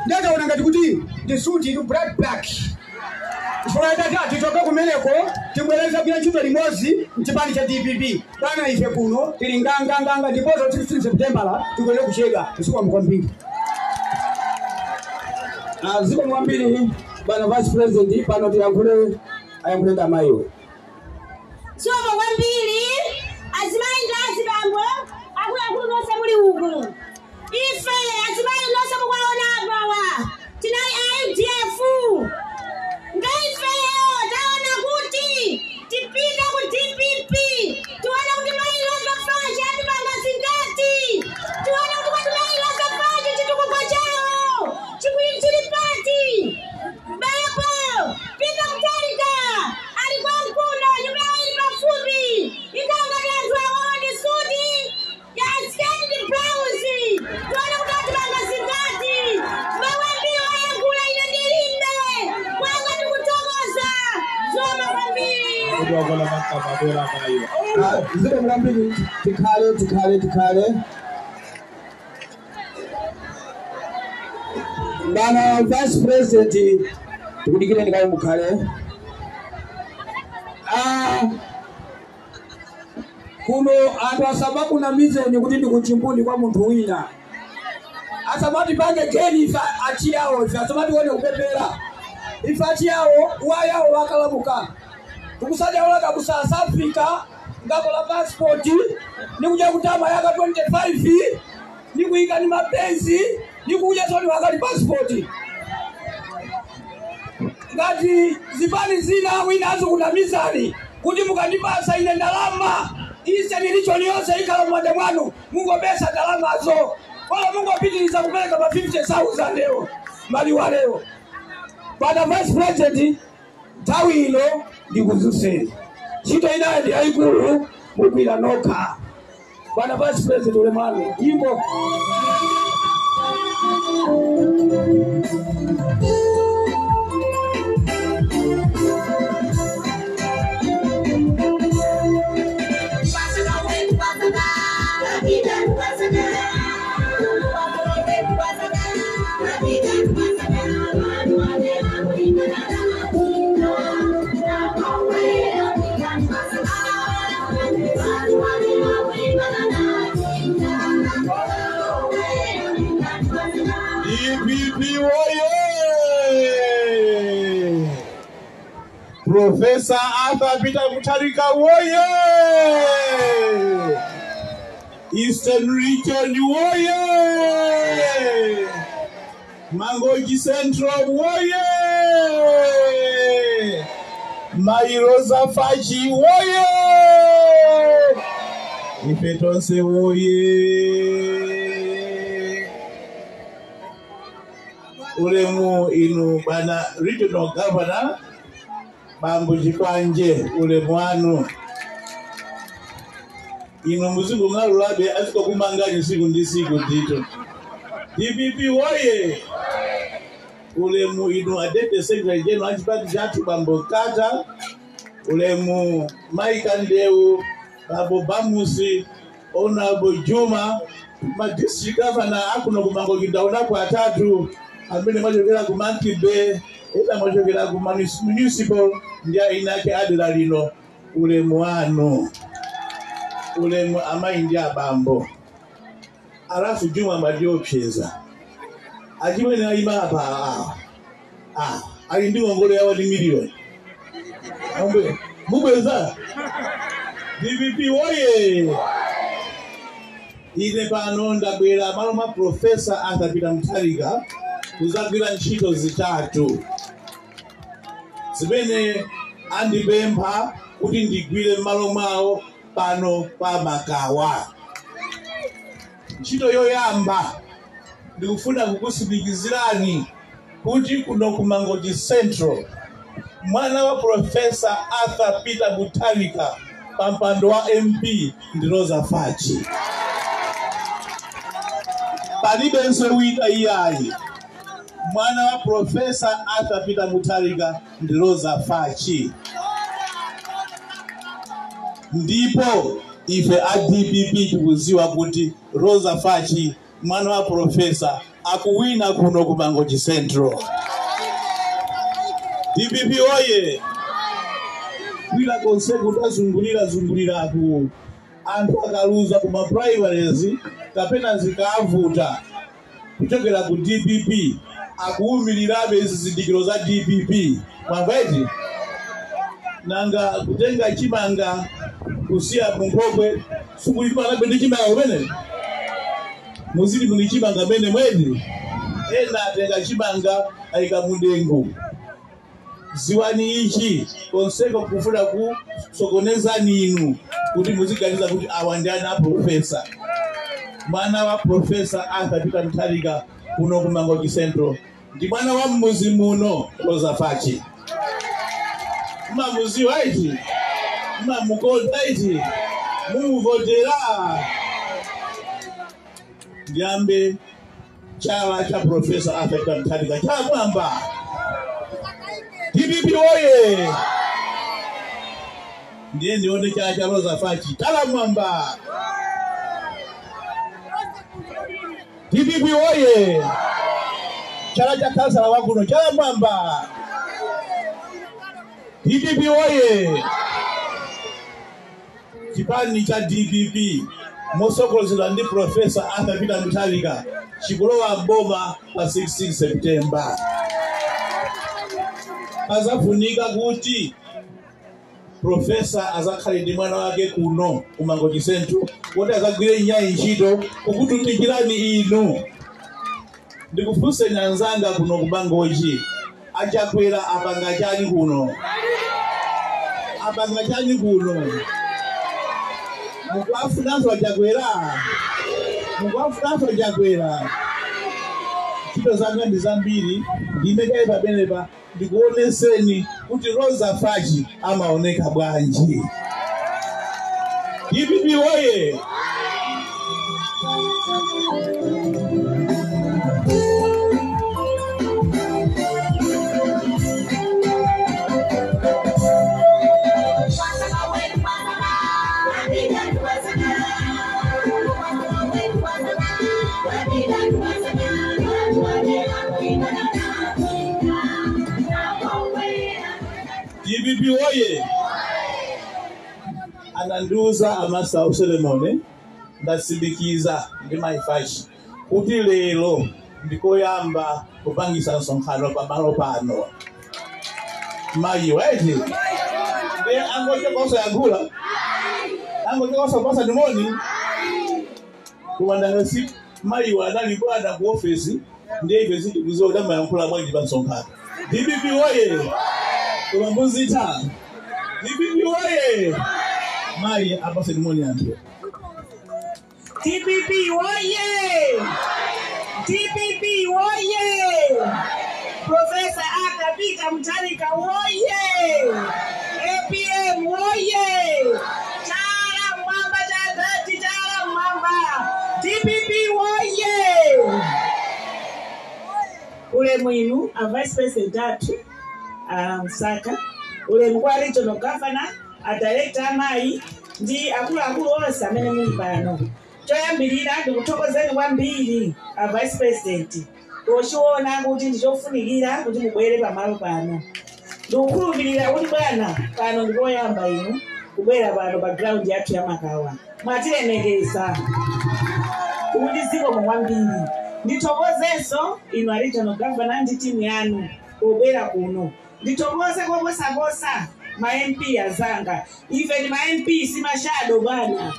ndiye taona ngati kuti ndi suti ili black black chifukwa adadi atichoke kumeneko tibwereze kugwira ntchito limodzi mchipani cha DPP bwana ife kuno tili nganganganga ndiponso 16 September tikuyenera kuchedwa zikomo kwambiri. Zikomo kwambiri bwana Vice President pano tiyankhule ayankhule ndi amayiwo. Zikomo kwambiri azimayi ndi azibambo akuluakulu nonse muli uku ife azimayi nonse mukuwaona apawa tinali a MDF nga ifeyo taona kuti tipite ku DPP tione kuti mayi Rosa Fachi atipanga zingati tione kuti kwati mayi Rosa Fachi chitukuko chawo chili pati babo Peter Mutharika ali kwa Mkuno nyumba yawo ili pafupi ikangati anthu awawo ndi suti ya sketi ndi blouse tione kuti atipanga zingati mawu ambiri wayankhula ine ndilimbe kwanga ndikuthokoza zikomo kwambiri. Zikomo kwambiri tikhale tikhale tikhale. Bwana Vice President tikudikireni kaye mukhale. Kuno anthu asamakunamizeni kuti ndi kuchimbuni kwa munthu wina asamatipange geni ife achiyawo ife asamatione kupepera ife achiyawo wayawo wakalamuka tikusadyaulaka ku South Africa ngakola passport nikuja kutama yaka 25 nikuyika ni mapenzi nikuja soni wakali passport ngati zipani zina wina azikunamizani kuti mukandipasa ine ndalama ise nilicho niyonse ikhala m'manja mwanu mungopesa ndalamazo wala mungopitiriza kupereka pa 50,000 lero maliwa lero. Bwana Vice President nthawi ino ndikuzuseni ntchito inayo ndi yayikulu mugwira nokha. Bwana Vice President ulemu wanu nyimbo. DPP oye! Professor Arthur Peter Mutharika oye! Eastern Region oye! Mangochi Central oye! Mai Rosa Fachi oye! Ife tonse oye! Ulemu inu bwana Regional Governor Bambo Chikwanje ulemu wanu inu muzingu mnalulabe azikokumangani siku ndi siku ndito. DPP oye! Ulemu inu a Deputy Secretary General achipani chathu Bambo Kata ulemu Mike Ndeu Bambo Bamusi Honorable Juma ma district governor akuno kumangochi ndaonako atatu amene mwachokera ku Monkey Bay ena mwachokera ku municipal ndi ainake adera lino ulemu wanu. Ulemu amayi ndi abambo. Alafu Juma madiopyeza. Achimwene ayima apa awa. Ah, ali ndi ngongole yawo ndi miliyoni. Ambe, mubweza. DPP woye. Ine pano ndabwera malo mwa Professor Arthur Peter Mutharika kuzagwira ntchito zitatu zimene andipempha kuti ndigwire m'malo mwawo pano pa Makawa. Ntchito yoyamba, ndikufuna kukusimikizirani kuti kuno ku Mangochi Central mwana wa Professor Arthur Peter Mutharika pa mpando wa MP ndi Rosa Fachi. Palibenso wina iyayi. Mwana wa Professor Arthur Peter Mutharika ndi Rosa Fachi. Ndipo ife a DPP tikuziwa kuti Rosa Fachi mwana wa Professor akuwina kuno ku Mangochi Central. DPP oye! Kwila konse kutazungulira zungulira ku anthu akaluza kuma primaries kapena zikavuta kuchokera ku DPP akuwumirirabe zizindikiro za DPP. Mwamvaiti? Nanga kutenga chimanga kusiya munkhokwe sukulipanabe ndi chimanga kumene muzili muli chimanga mene mwedi ena atenga chimanga ayika mundengu. Ziwani ichi konseko kufuna kusokonezani inu kuti muziganiza kuti awa ndi ana a Professor. Mwana wa Professor Arthur Peter Mutharika kuno ku Mangochi Central ndi mwana wa mmuzi muno Rosa Fachi. Mmamuziwa ichi, mmamukonda ichi, mumuvotera. Ndiyambe chala cha Professor Arthur Peter Mutharika chamwamba. DPP oye! Ndiye ndione chala cha Rosa Fachi chala mwamba. DPP oye! Chala cha kansala wakuno chala mwamba. DPP oye! Chipani cha DPP mosokozera ndi Professor Arthur Peter Mutharika chikulowa boma pa 16 September. Azafunika kuti Professor azakhale ndi mwana wake kuno ku Mangochi Central kuti azagwire nyayi ntchito kukutumikirani inu. Ndikufunseni anzanga kuno ku Mangochi, achakwera apanga chani kuno? Apanga chani kuno? Mukuwafunanso achakwera? Mukuwafunanso achakwera? Ntchito zanga ndi zambiri, ndimekayi pamenepa ndikuoneseni kuti Rosa Fachi amaoneka bwanji. DPP oye! DPP oye! Anandiuza a Master of Ceremony ndasindikiza ndi Mai Fachi kuti lero ndikoyamba kupangisa msonkhano pamalo pano. Mayi weti ndiye angochokosa yankhula angochokosa pasa ndimoni kuwandanga si mayi wanali bwana ku ofesi ndiye ife sitikuziwa kuti amayankhula bwanji pa msonkhano. DPP oye! Koma muzita. DPP oye! Mayi apase ndimoni anthu. DPP oye! DPP oye! Professor Arthur Peter Mutharika oye! APM oye! Chala mwamba cha dhati, chala mwamba. DPP oye! Ulemu inu a Vice President athu Msaka, ulemu kwa Regional Governor, a Director amayi ndi akuluakulu onse amene muli pano. Choyambirira ndikuthokozeni kwambiri a Vice President pochiona kuti ndichofunikira kuti mubwere pamalo pano. Ndikukhulupirira kuti bwana pano ndikoyamba inu Kubwera pano pa ground yathu ya Makawa. Mwatilemekeza. Kuti zikomo kwambiri. Ndithokozenso inu a regional governor ndi timu yanu pobwera kuno. Ndithokoze koposaposa ma MP azanga. Ife ndi ma MP si ma shadow bwana.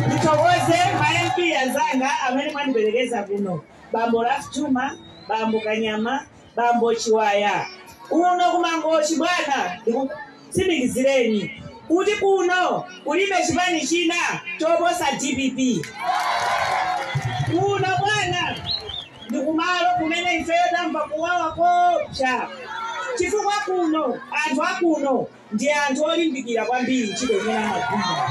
Ndithokoze ma MP azanga amene mwandiperekeza kuno. Bambo Raf Juma, Bambo Kanyama, Bambo Chiwaya. Kuno kumangochi bwana, ndikutsimikizireni kuti kuno kulibe chipani china choposa DPP. Kuno bwana ndikumalo kumene ifeyo tamva kuwawa kopsa. Chifukwa kuno anthu akuno ndi anthu olimbikira kwambiri ntchito imene amagwira.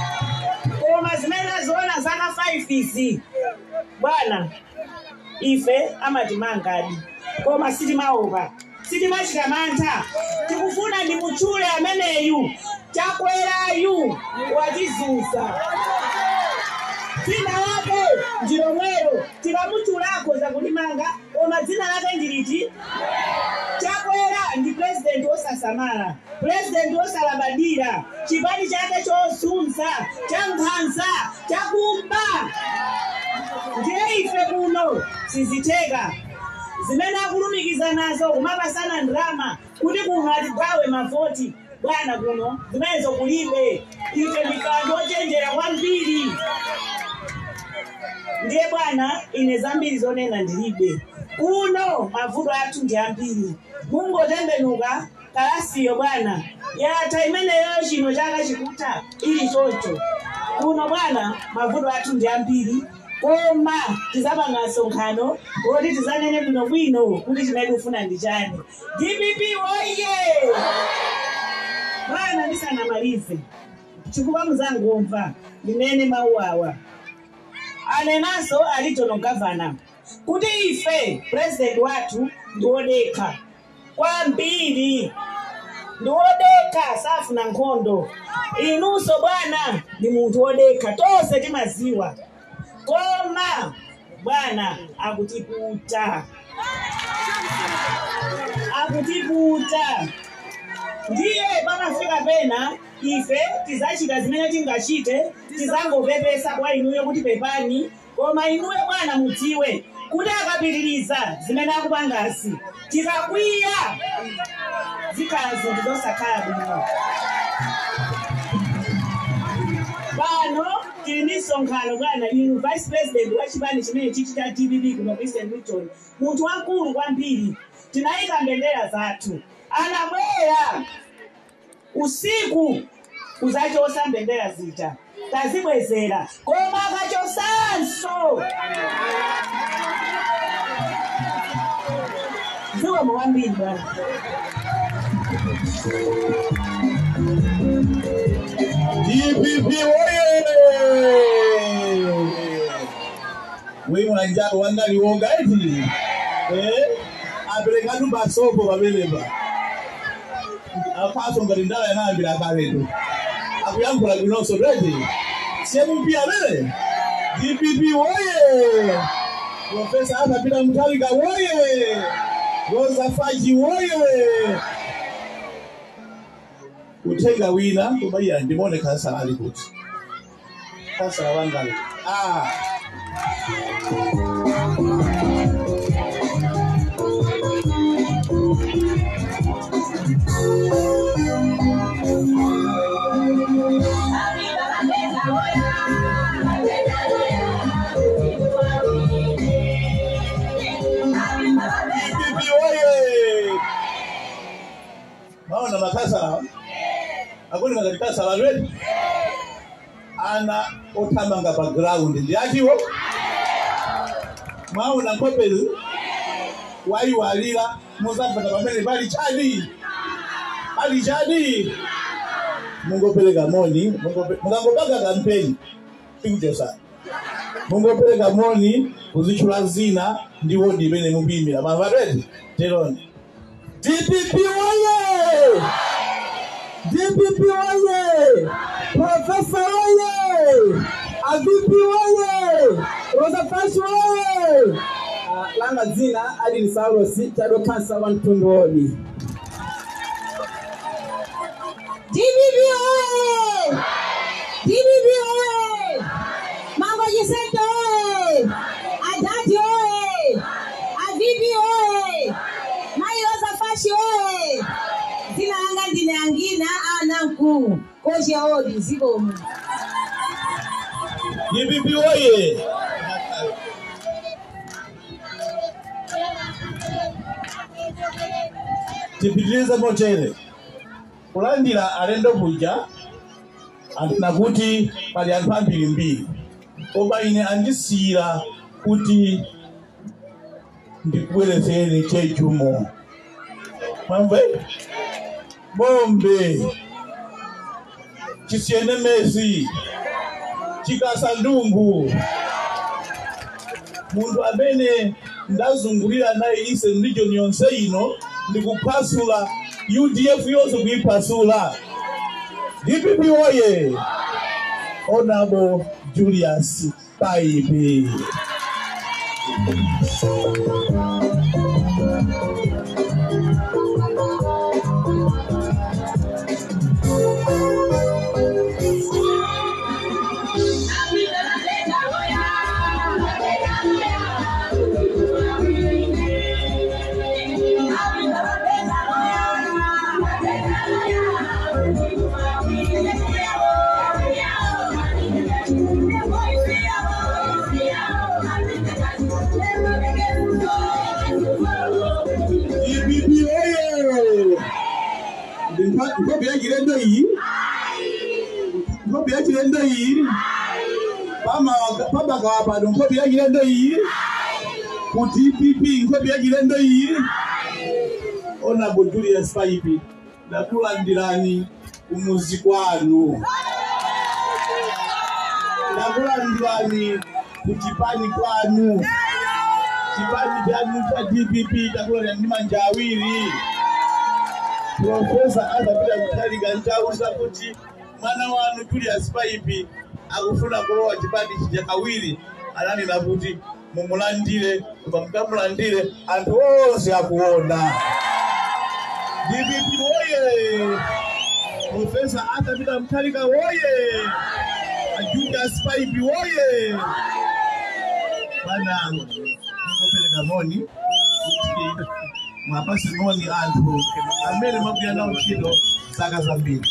Koma zimene aziona zaka 5 izi bwana, ife amatimangadi koma sitimaopa, sitimachita mantha. Tikufuna ndimutchule ameneyu Chakwerayu watizunza. Dzina lake ndilomwelo, tikamutchulako zakulimanga, koma dzina lake ndiliti Chakwera. Ndi president wosasamala, president wosalabadira, chipani chake chosunza, cha nkhanza, chakumba. Ndiye ife kuno sizitheka zimene akulumikiza nazo kumapasana ndrama kuti kuno atigawe mavoti. Bwana, kuno zimenezo kulibe. Ife ndife anthu ochenjera kwambiri. Ndiye bwana, ine zambiri zonena ndilibe. Kuno mavuto athu ndi ambiri. Mungotembenuka kalasiyo bwana, yatha imeneyo, chino chaka chikutha ili choncho. Kuno bwana mavuto athu ndi ambiri, koma tizapanga msonkhano woti tizanene bwinobwino kuti chimene tikufuna ndi chani. DPP woye! Bwana, ndisanamalize, chifukwa muzangomva, ndinene mawu awa anenanso a regional governor kuti ife president wathu ndi wodekha kwambiri, ndi wodekha, safuna nkhondo. Inunso bwana ndi munthu wodekha, tonse timaziwa, koma bwana akutiputa, akutiputa. Ndiye pamafika pena ife tizachita zimene tingachite, tizangopepesa kwa inuyo kuti pepani, koma inuyo bwana mudziwe kuti akapitiriza zimene akupangazi, tikakwiya zikhala zinthu zosakhala bwino. Pano tili ndi msonkhano bwana. Inu vice president wa chipani chimene chichi cha DPP kuno ku Eastern Region, munthu wamkulu kwambiri, tinayika mbendera zathu, anabwera usiku kuzachosa mbendera zija, tazibwezera, koma akachosanso. Zikomo kwambiri bwana. DPP woye! Wimwe wangaliwonga eti aperekatu pasoko pamenepa apaso ngati ndala yanayambira kaletu akuyankhula bwinonso redi CMP amene. DPP woye! Professor Arthur Peter Mutharika woye! Rosa Fachi woye! Uthenga wina kubaiya ndimone kansala ali kuti kansala wangali ah. DPP woye! Maona makasala akuni ngati kasala ready ana othamanga pa ground ndi achiwo maona nkhope wayiwalira muzapata pamene pali chadi, pali chadi. Mungopereka moni, mukangopanga kampeni tikuchosa, mungopereka moni kuzitchula zina ndi wodi imene mupimira mamva ready teroni. DPP woye! DPP woye! Professor woye! AVP woye! Rosa Fachi woye! Langa dzina Adini Saulosi Chado, kansa wa Mtundu wodi. DPP oye! oye! DPP oye! Mangochi Central oye! Adadi oye! A VP oye! Mayi Roza Fashi oye! Dzina langa ndine Angina ana mkuu kocha odi zikomo. DPP oye! Tipitirize motere kulandira alendo kuja anena kuti pali anthu ambirimbiri, koma ine andisiyira kuti ndikubwerezeni chechumo mwamve bombe chisiyene mesi chikasandungu munthu amene ndazungulira naye Eastern Region yonse ino ndikuphwasula UDF yonse kuyiphwasula. DPP oye! Honorable Julius Paipi. DPP oye! Nkhope ya chilendo iyi, nkhope ya chilendo iyi, pamakawa pano nkhope ya chilendo iyi, ku DPP nkhope ya chilendo iyi. Honorable Julius Paipi, ndakulandirani kumuzi kwanu, ndakulandirani kuchipani kwanu, chipani chanu cha DPP takulandira ndi manja awiri. Profesa azapita kutalika nchauza kuti mwana wanu Julius Paipi akufuna kulowa chipani chija kawiri, ananena kuti mumulandire, koma mukamulandire anthu onse akuona. DPP oye! Profesa atapita Mutharika oye! Julius Paipi oye! Bwana, ndikopereka moni kuti mwapase moni anthu amene mwagwira nawo ntchito zaka zambiri.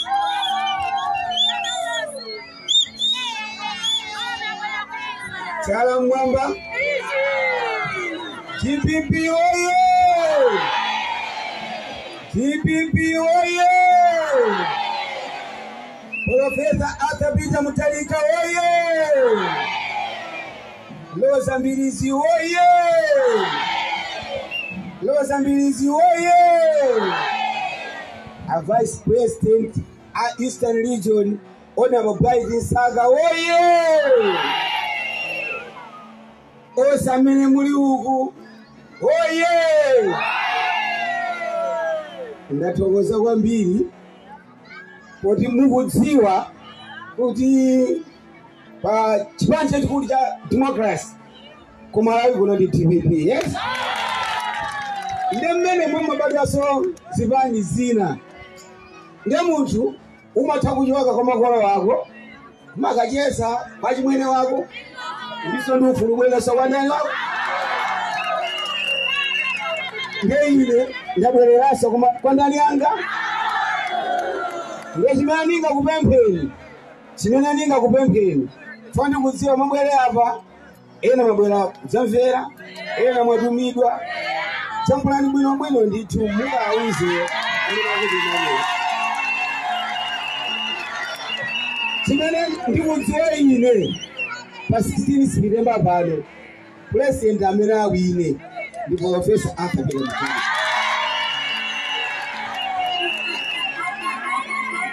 Chala mwamba. DPP oye! DPP oye! Profesa Arthur Peter Mutharika oye! Roza Mbilizi oye! Roza Mbilizi oye! A Vice President at Eastern Region, Honorable Bright Msaka oye! Osamene muli uku oye! Ndathokoza kwambiri kuti mukudziwa kuti pa chipani chachikulu cha democracy ku Malawi kuno ndi DPP, yes? Ndi mmene mumabadwaso zipani zina, ndi munthu umatha kuchoka kwa makolo wako kumakacheza kwa chimwene wako, ndiso ndi ufulu kubwereranso kwa ndani wako. Ndiye ine ndabwereranso kwa ndani yanga. Ndiye chimene ndingakupempheni, chimene ndingakupempheni fo ndikudziwa mabwere apa, ena mabwera kudzamvera, ena mwatumidwa. Chankhulani bwinobwino ndithu mukawauze amene akuti. Chimene ndikudziwa ine pa 16 September pano, president amene awine ndi Profesa Arthur Peter Mutharika.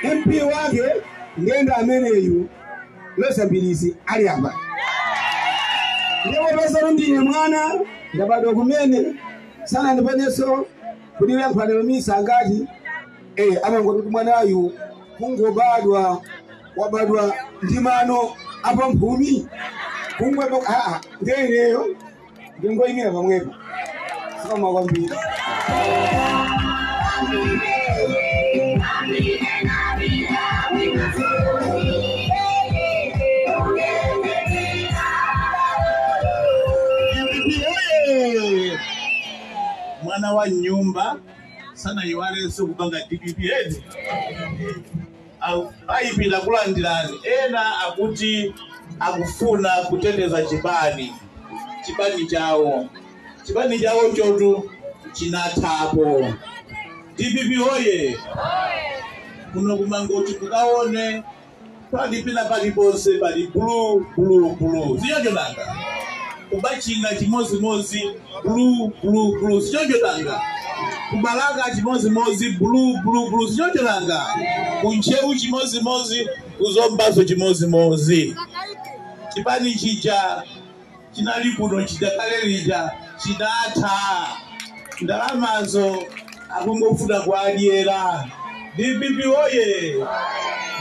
MP wake ndiyenda ameneyu Roza Mbilizi ali apa. Ndipo pesa ndine mwana ndabadwa kumene sana ndipenenso kuti lankhulani misa angati amangoti kuti mwanayu kungobadwa wabadwa ndi mano apa mphumi kungwepo ndiye ineyo ndingoyimira pamwepo sikoma kwambiri. DPP oye! Mwana wa nyumba sana iwalenso kupanga DPP edi ayipita kulandirani ena akuti akufuna kuteteza chipani chawo chotu chinathapo. DPP oye! Kuno kumangochi kukaone pali pina paliponse pali blue blue blue, sichoncho nanga? Kubachinga chimozimozi blue blue blue, sichoncho nanga? Kubalaka chimozimozi blue blue blue, sichoncho nanga? Kuncheu chimozimozi, kuzombaso chimozimozi. Chipani chija chinali kuno chidakale lija chinatha, ndalamazo akungofuna kuadyera. DPP oye!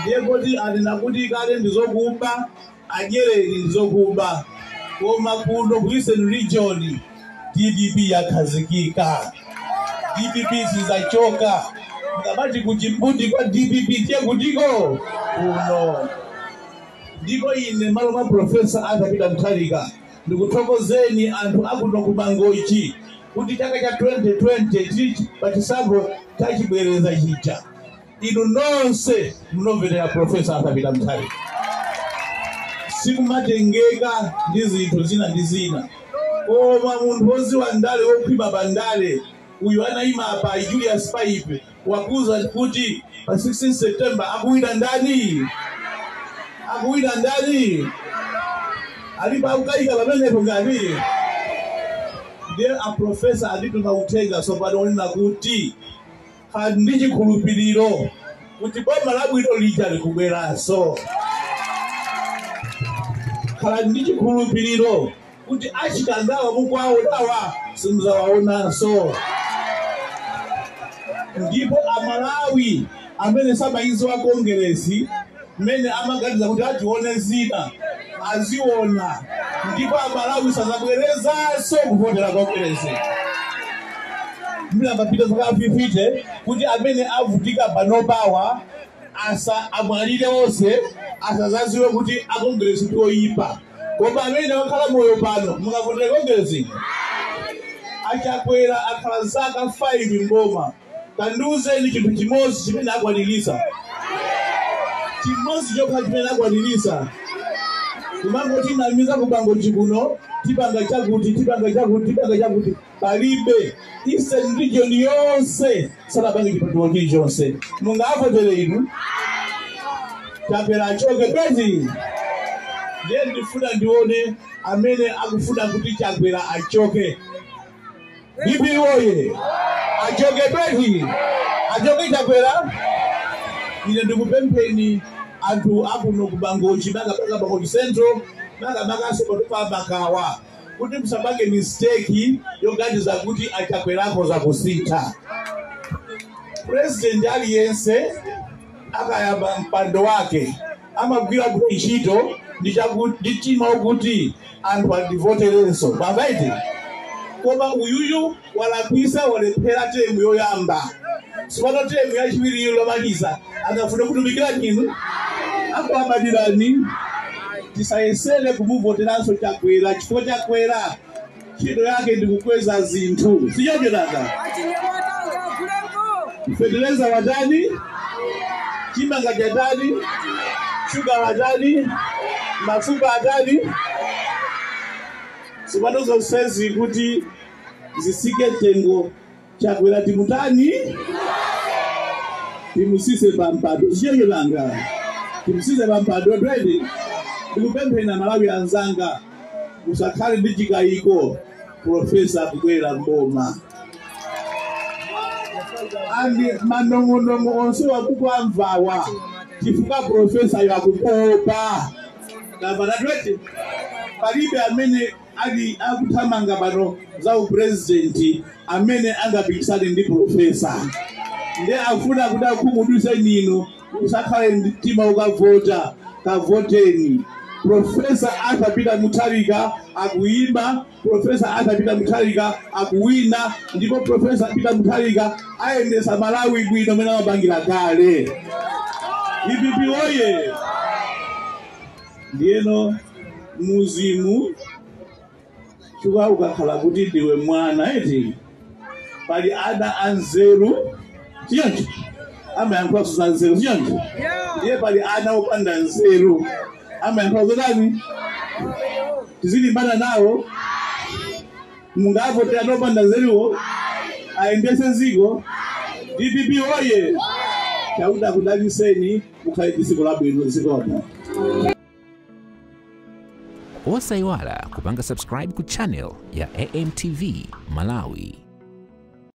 Ndiye kuti anena kuti kale ndizokumba, adyereni ndizokumba, koma kuno ku Eastern Region DPP yakhazikika. DPP sizachoka. Ngabati kuchimbuti kwa DPP tiye kutiko kuno. Ndipo ine malo mwa Profesa Arthur Peter Mutharika ndikuthokozeni anthu akuno kumangochi kuti chaka cha 2020 pachisankho chachibwereza chija inu nonse munomverera Profesa Arthur Peter Mutharika. Sikumatengeka ndi zinthu zina ndi zina, koma munthu woziwa ndale wokhwima pa ndale uyu anayima apa Julius Paipe wakuza kuti pa 16 September akuwina ndani? Akuwina ndani? Alipo akukayika pamenepo ngati ndiye a profesa andituma uthenga tsopano onena kuti khali ndi chikhulupiriro kuti boma labwino lija likubweranso. Khala ndi chikhulupiriro kuti achikangawa mukwaonawa simudzawaonanso. Ndipo amalawi amene samayiziwa kongeresi mmene amaganiza kuti atione zina aziona, ndipo amalawi sazabwerezanso kuvotera kongeresi. Mlambapita zaka 50 kuti amene avutika panopawa asa amwalire onse asazaziwe kuti akongeresi ndi oyipa, koma amene akhala moyo pano mungavotera kongeresi. Achakwera akhala zaka 5 mboma, tandiuzeni chinthu chimodzi chimene akwanirisa, chimodzi chokha chimene akwanirisa. Kumangoti namiza kubangochi kuno tipanga chakuti tipanga chakuti tipanga chakuti, palibe. Eastern Region yonse sanapange chipatiro chilichonse. Mungavotere inu? Chakwera achoke bezi. Ndiye ndifuna ndione amene akufuna kuti Chakwera achoke. DPP oye! Achoke bezi, achoke Chakwera. Ine ndikupempheni anthu akuno kubangochi makapaka Bangochi Central makamakaso patopa Makawa kuti musapange mistake yoganiza kuti achakwerako zakusintha. President aliyense akayamba mpando wake amagwira kuti ntchito ndi mtima wokuti anthu andivoterenso pambaiti. Koma uyuyu walakwisa, walephera temu yoyamba, sipano temu yachiwiri lomaliza akafuna kutumikira inu akuabadirani. Tisayesere kumuvoteranso Chakwera chifukwa Chakwera ntchito yake ndikukweza zinthu, sichoncho nanga? Feteleza watani, chimanga chatani, shuga watani, mafuta atani. Sipano zonsezi kuti zisike tengo Chakwera timutani, timusise pampando, sichoncho nanga? Timusise pampando twende. Ndikupempheni Malawi anzanga musakhale ndi chikayiko, Profesa akubwera mboma. Andi manong'onong'o onse wakukwamvawa chifukwa profesa yakukopa kapana twete palibe amene ali akuthamanga pano za upresidenti amene angapikisane ndi profesa. Ndiye afuna kuti akhumudwitse inu usakhale mtima ukavota, kavoteni. Profesa Arthur Peter Mutharika akuyimba, Profesa Arthur Peter Mutharika akuwina, ndipo Profesa Peter Mutharika ayendesa Malawi bwino mene amapangira kale. DPP oye! Ndiyeno muzimu chifukwa ukakhala kuti ndiwe mwana eti pali ana anzeru chiyoncho amayankhula za nzeru chiyoncho ndiye pali ana opanda nzeru amayankhula zotani tizilimbana nawo mungavotera ana opanda nzeruwo ayendese ziko. DPP oye! Chauta akudalitseni mukhale ndi tsiku labwino zikomo. Osaiwala kupanga subscribe ku channel ya AMTV Malawi.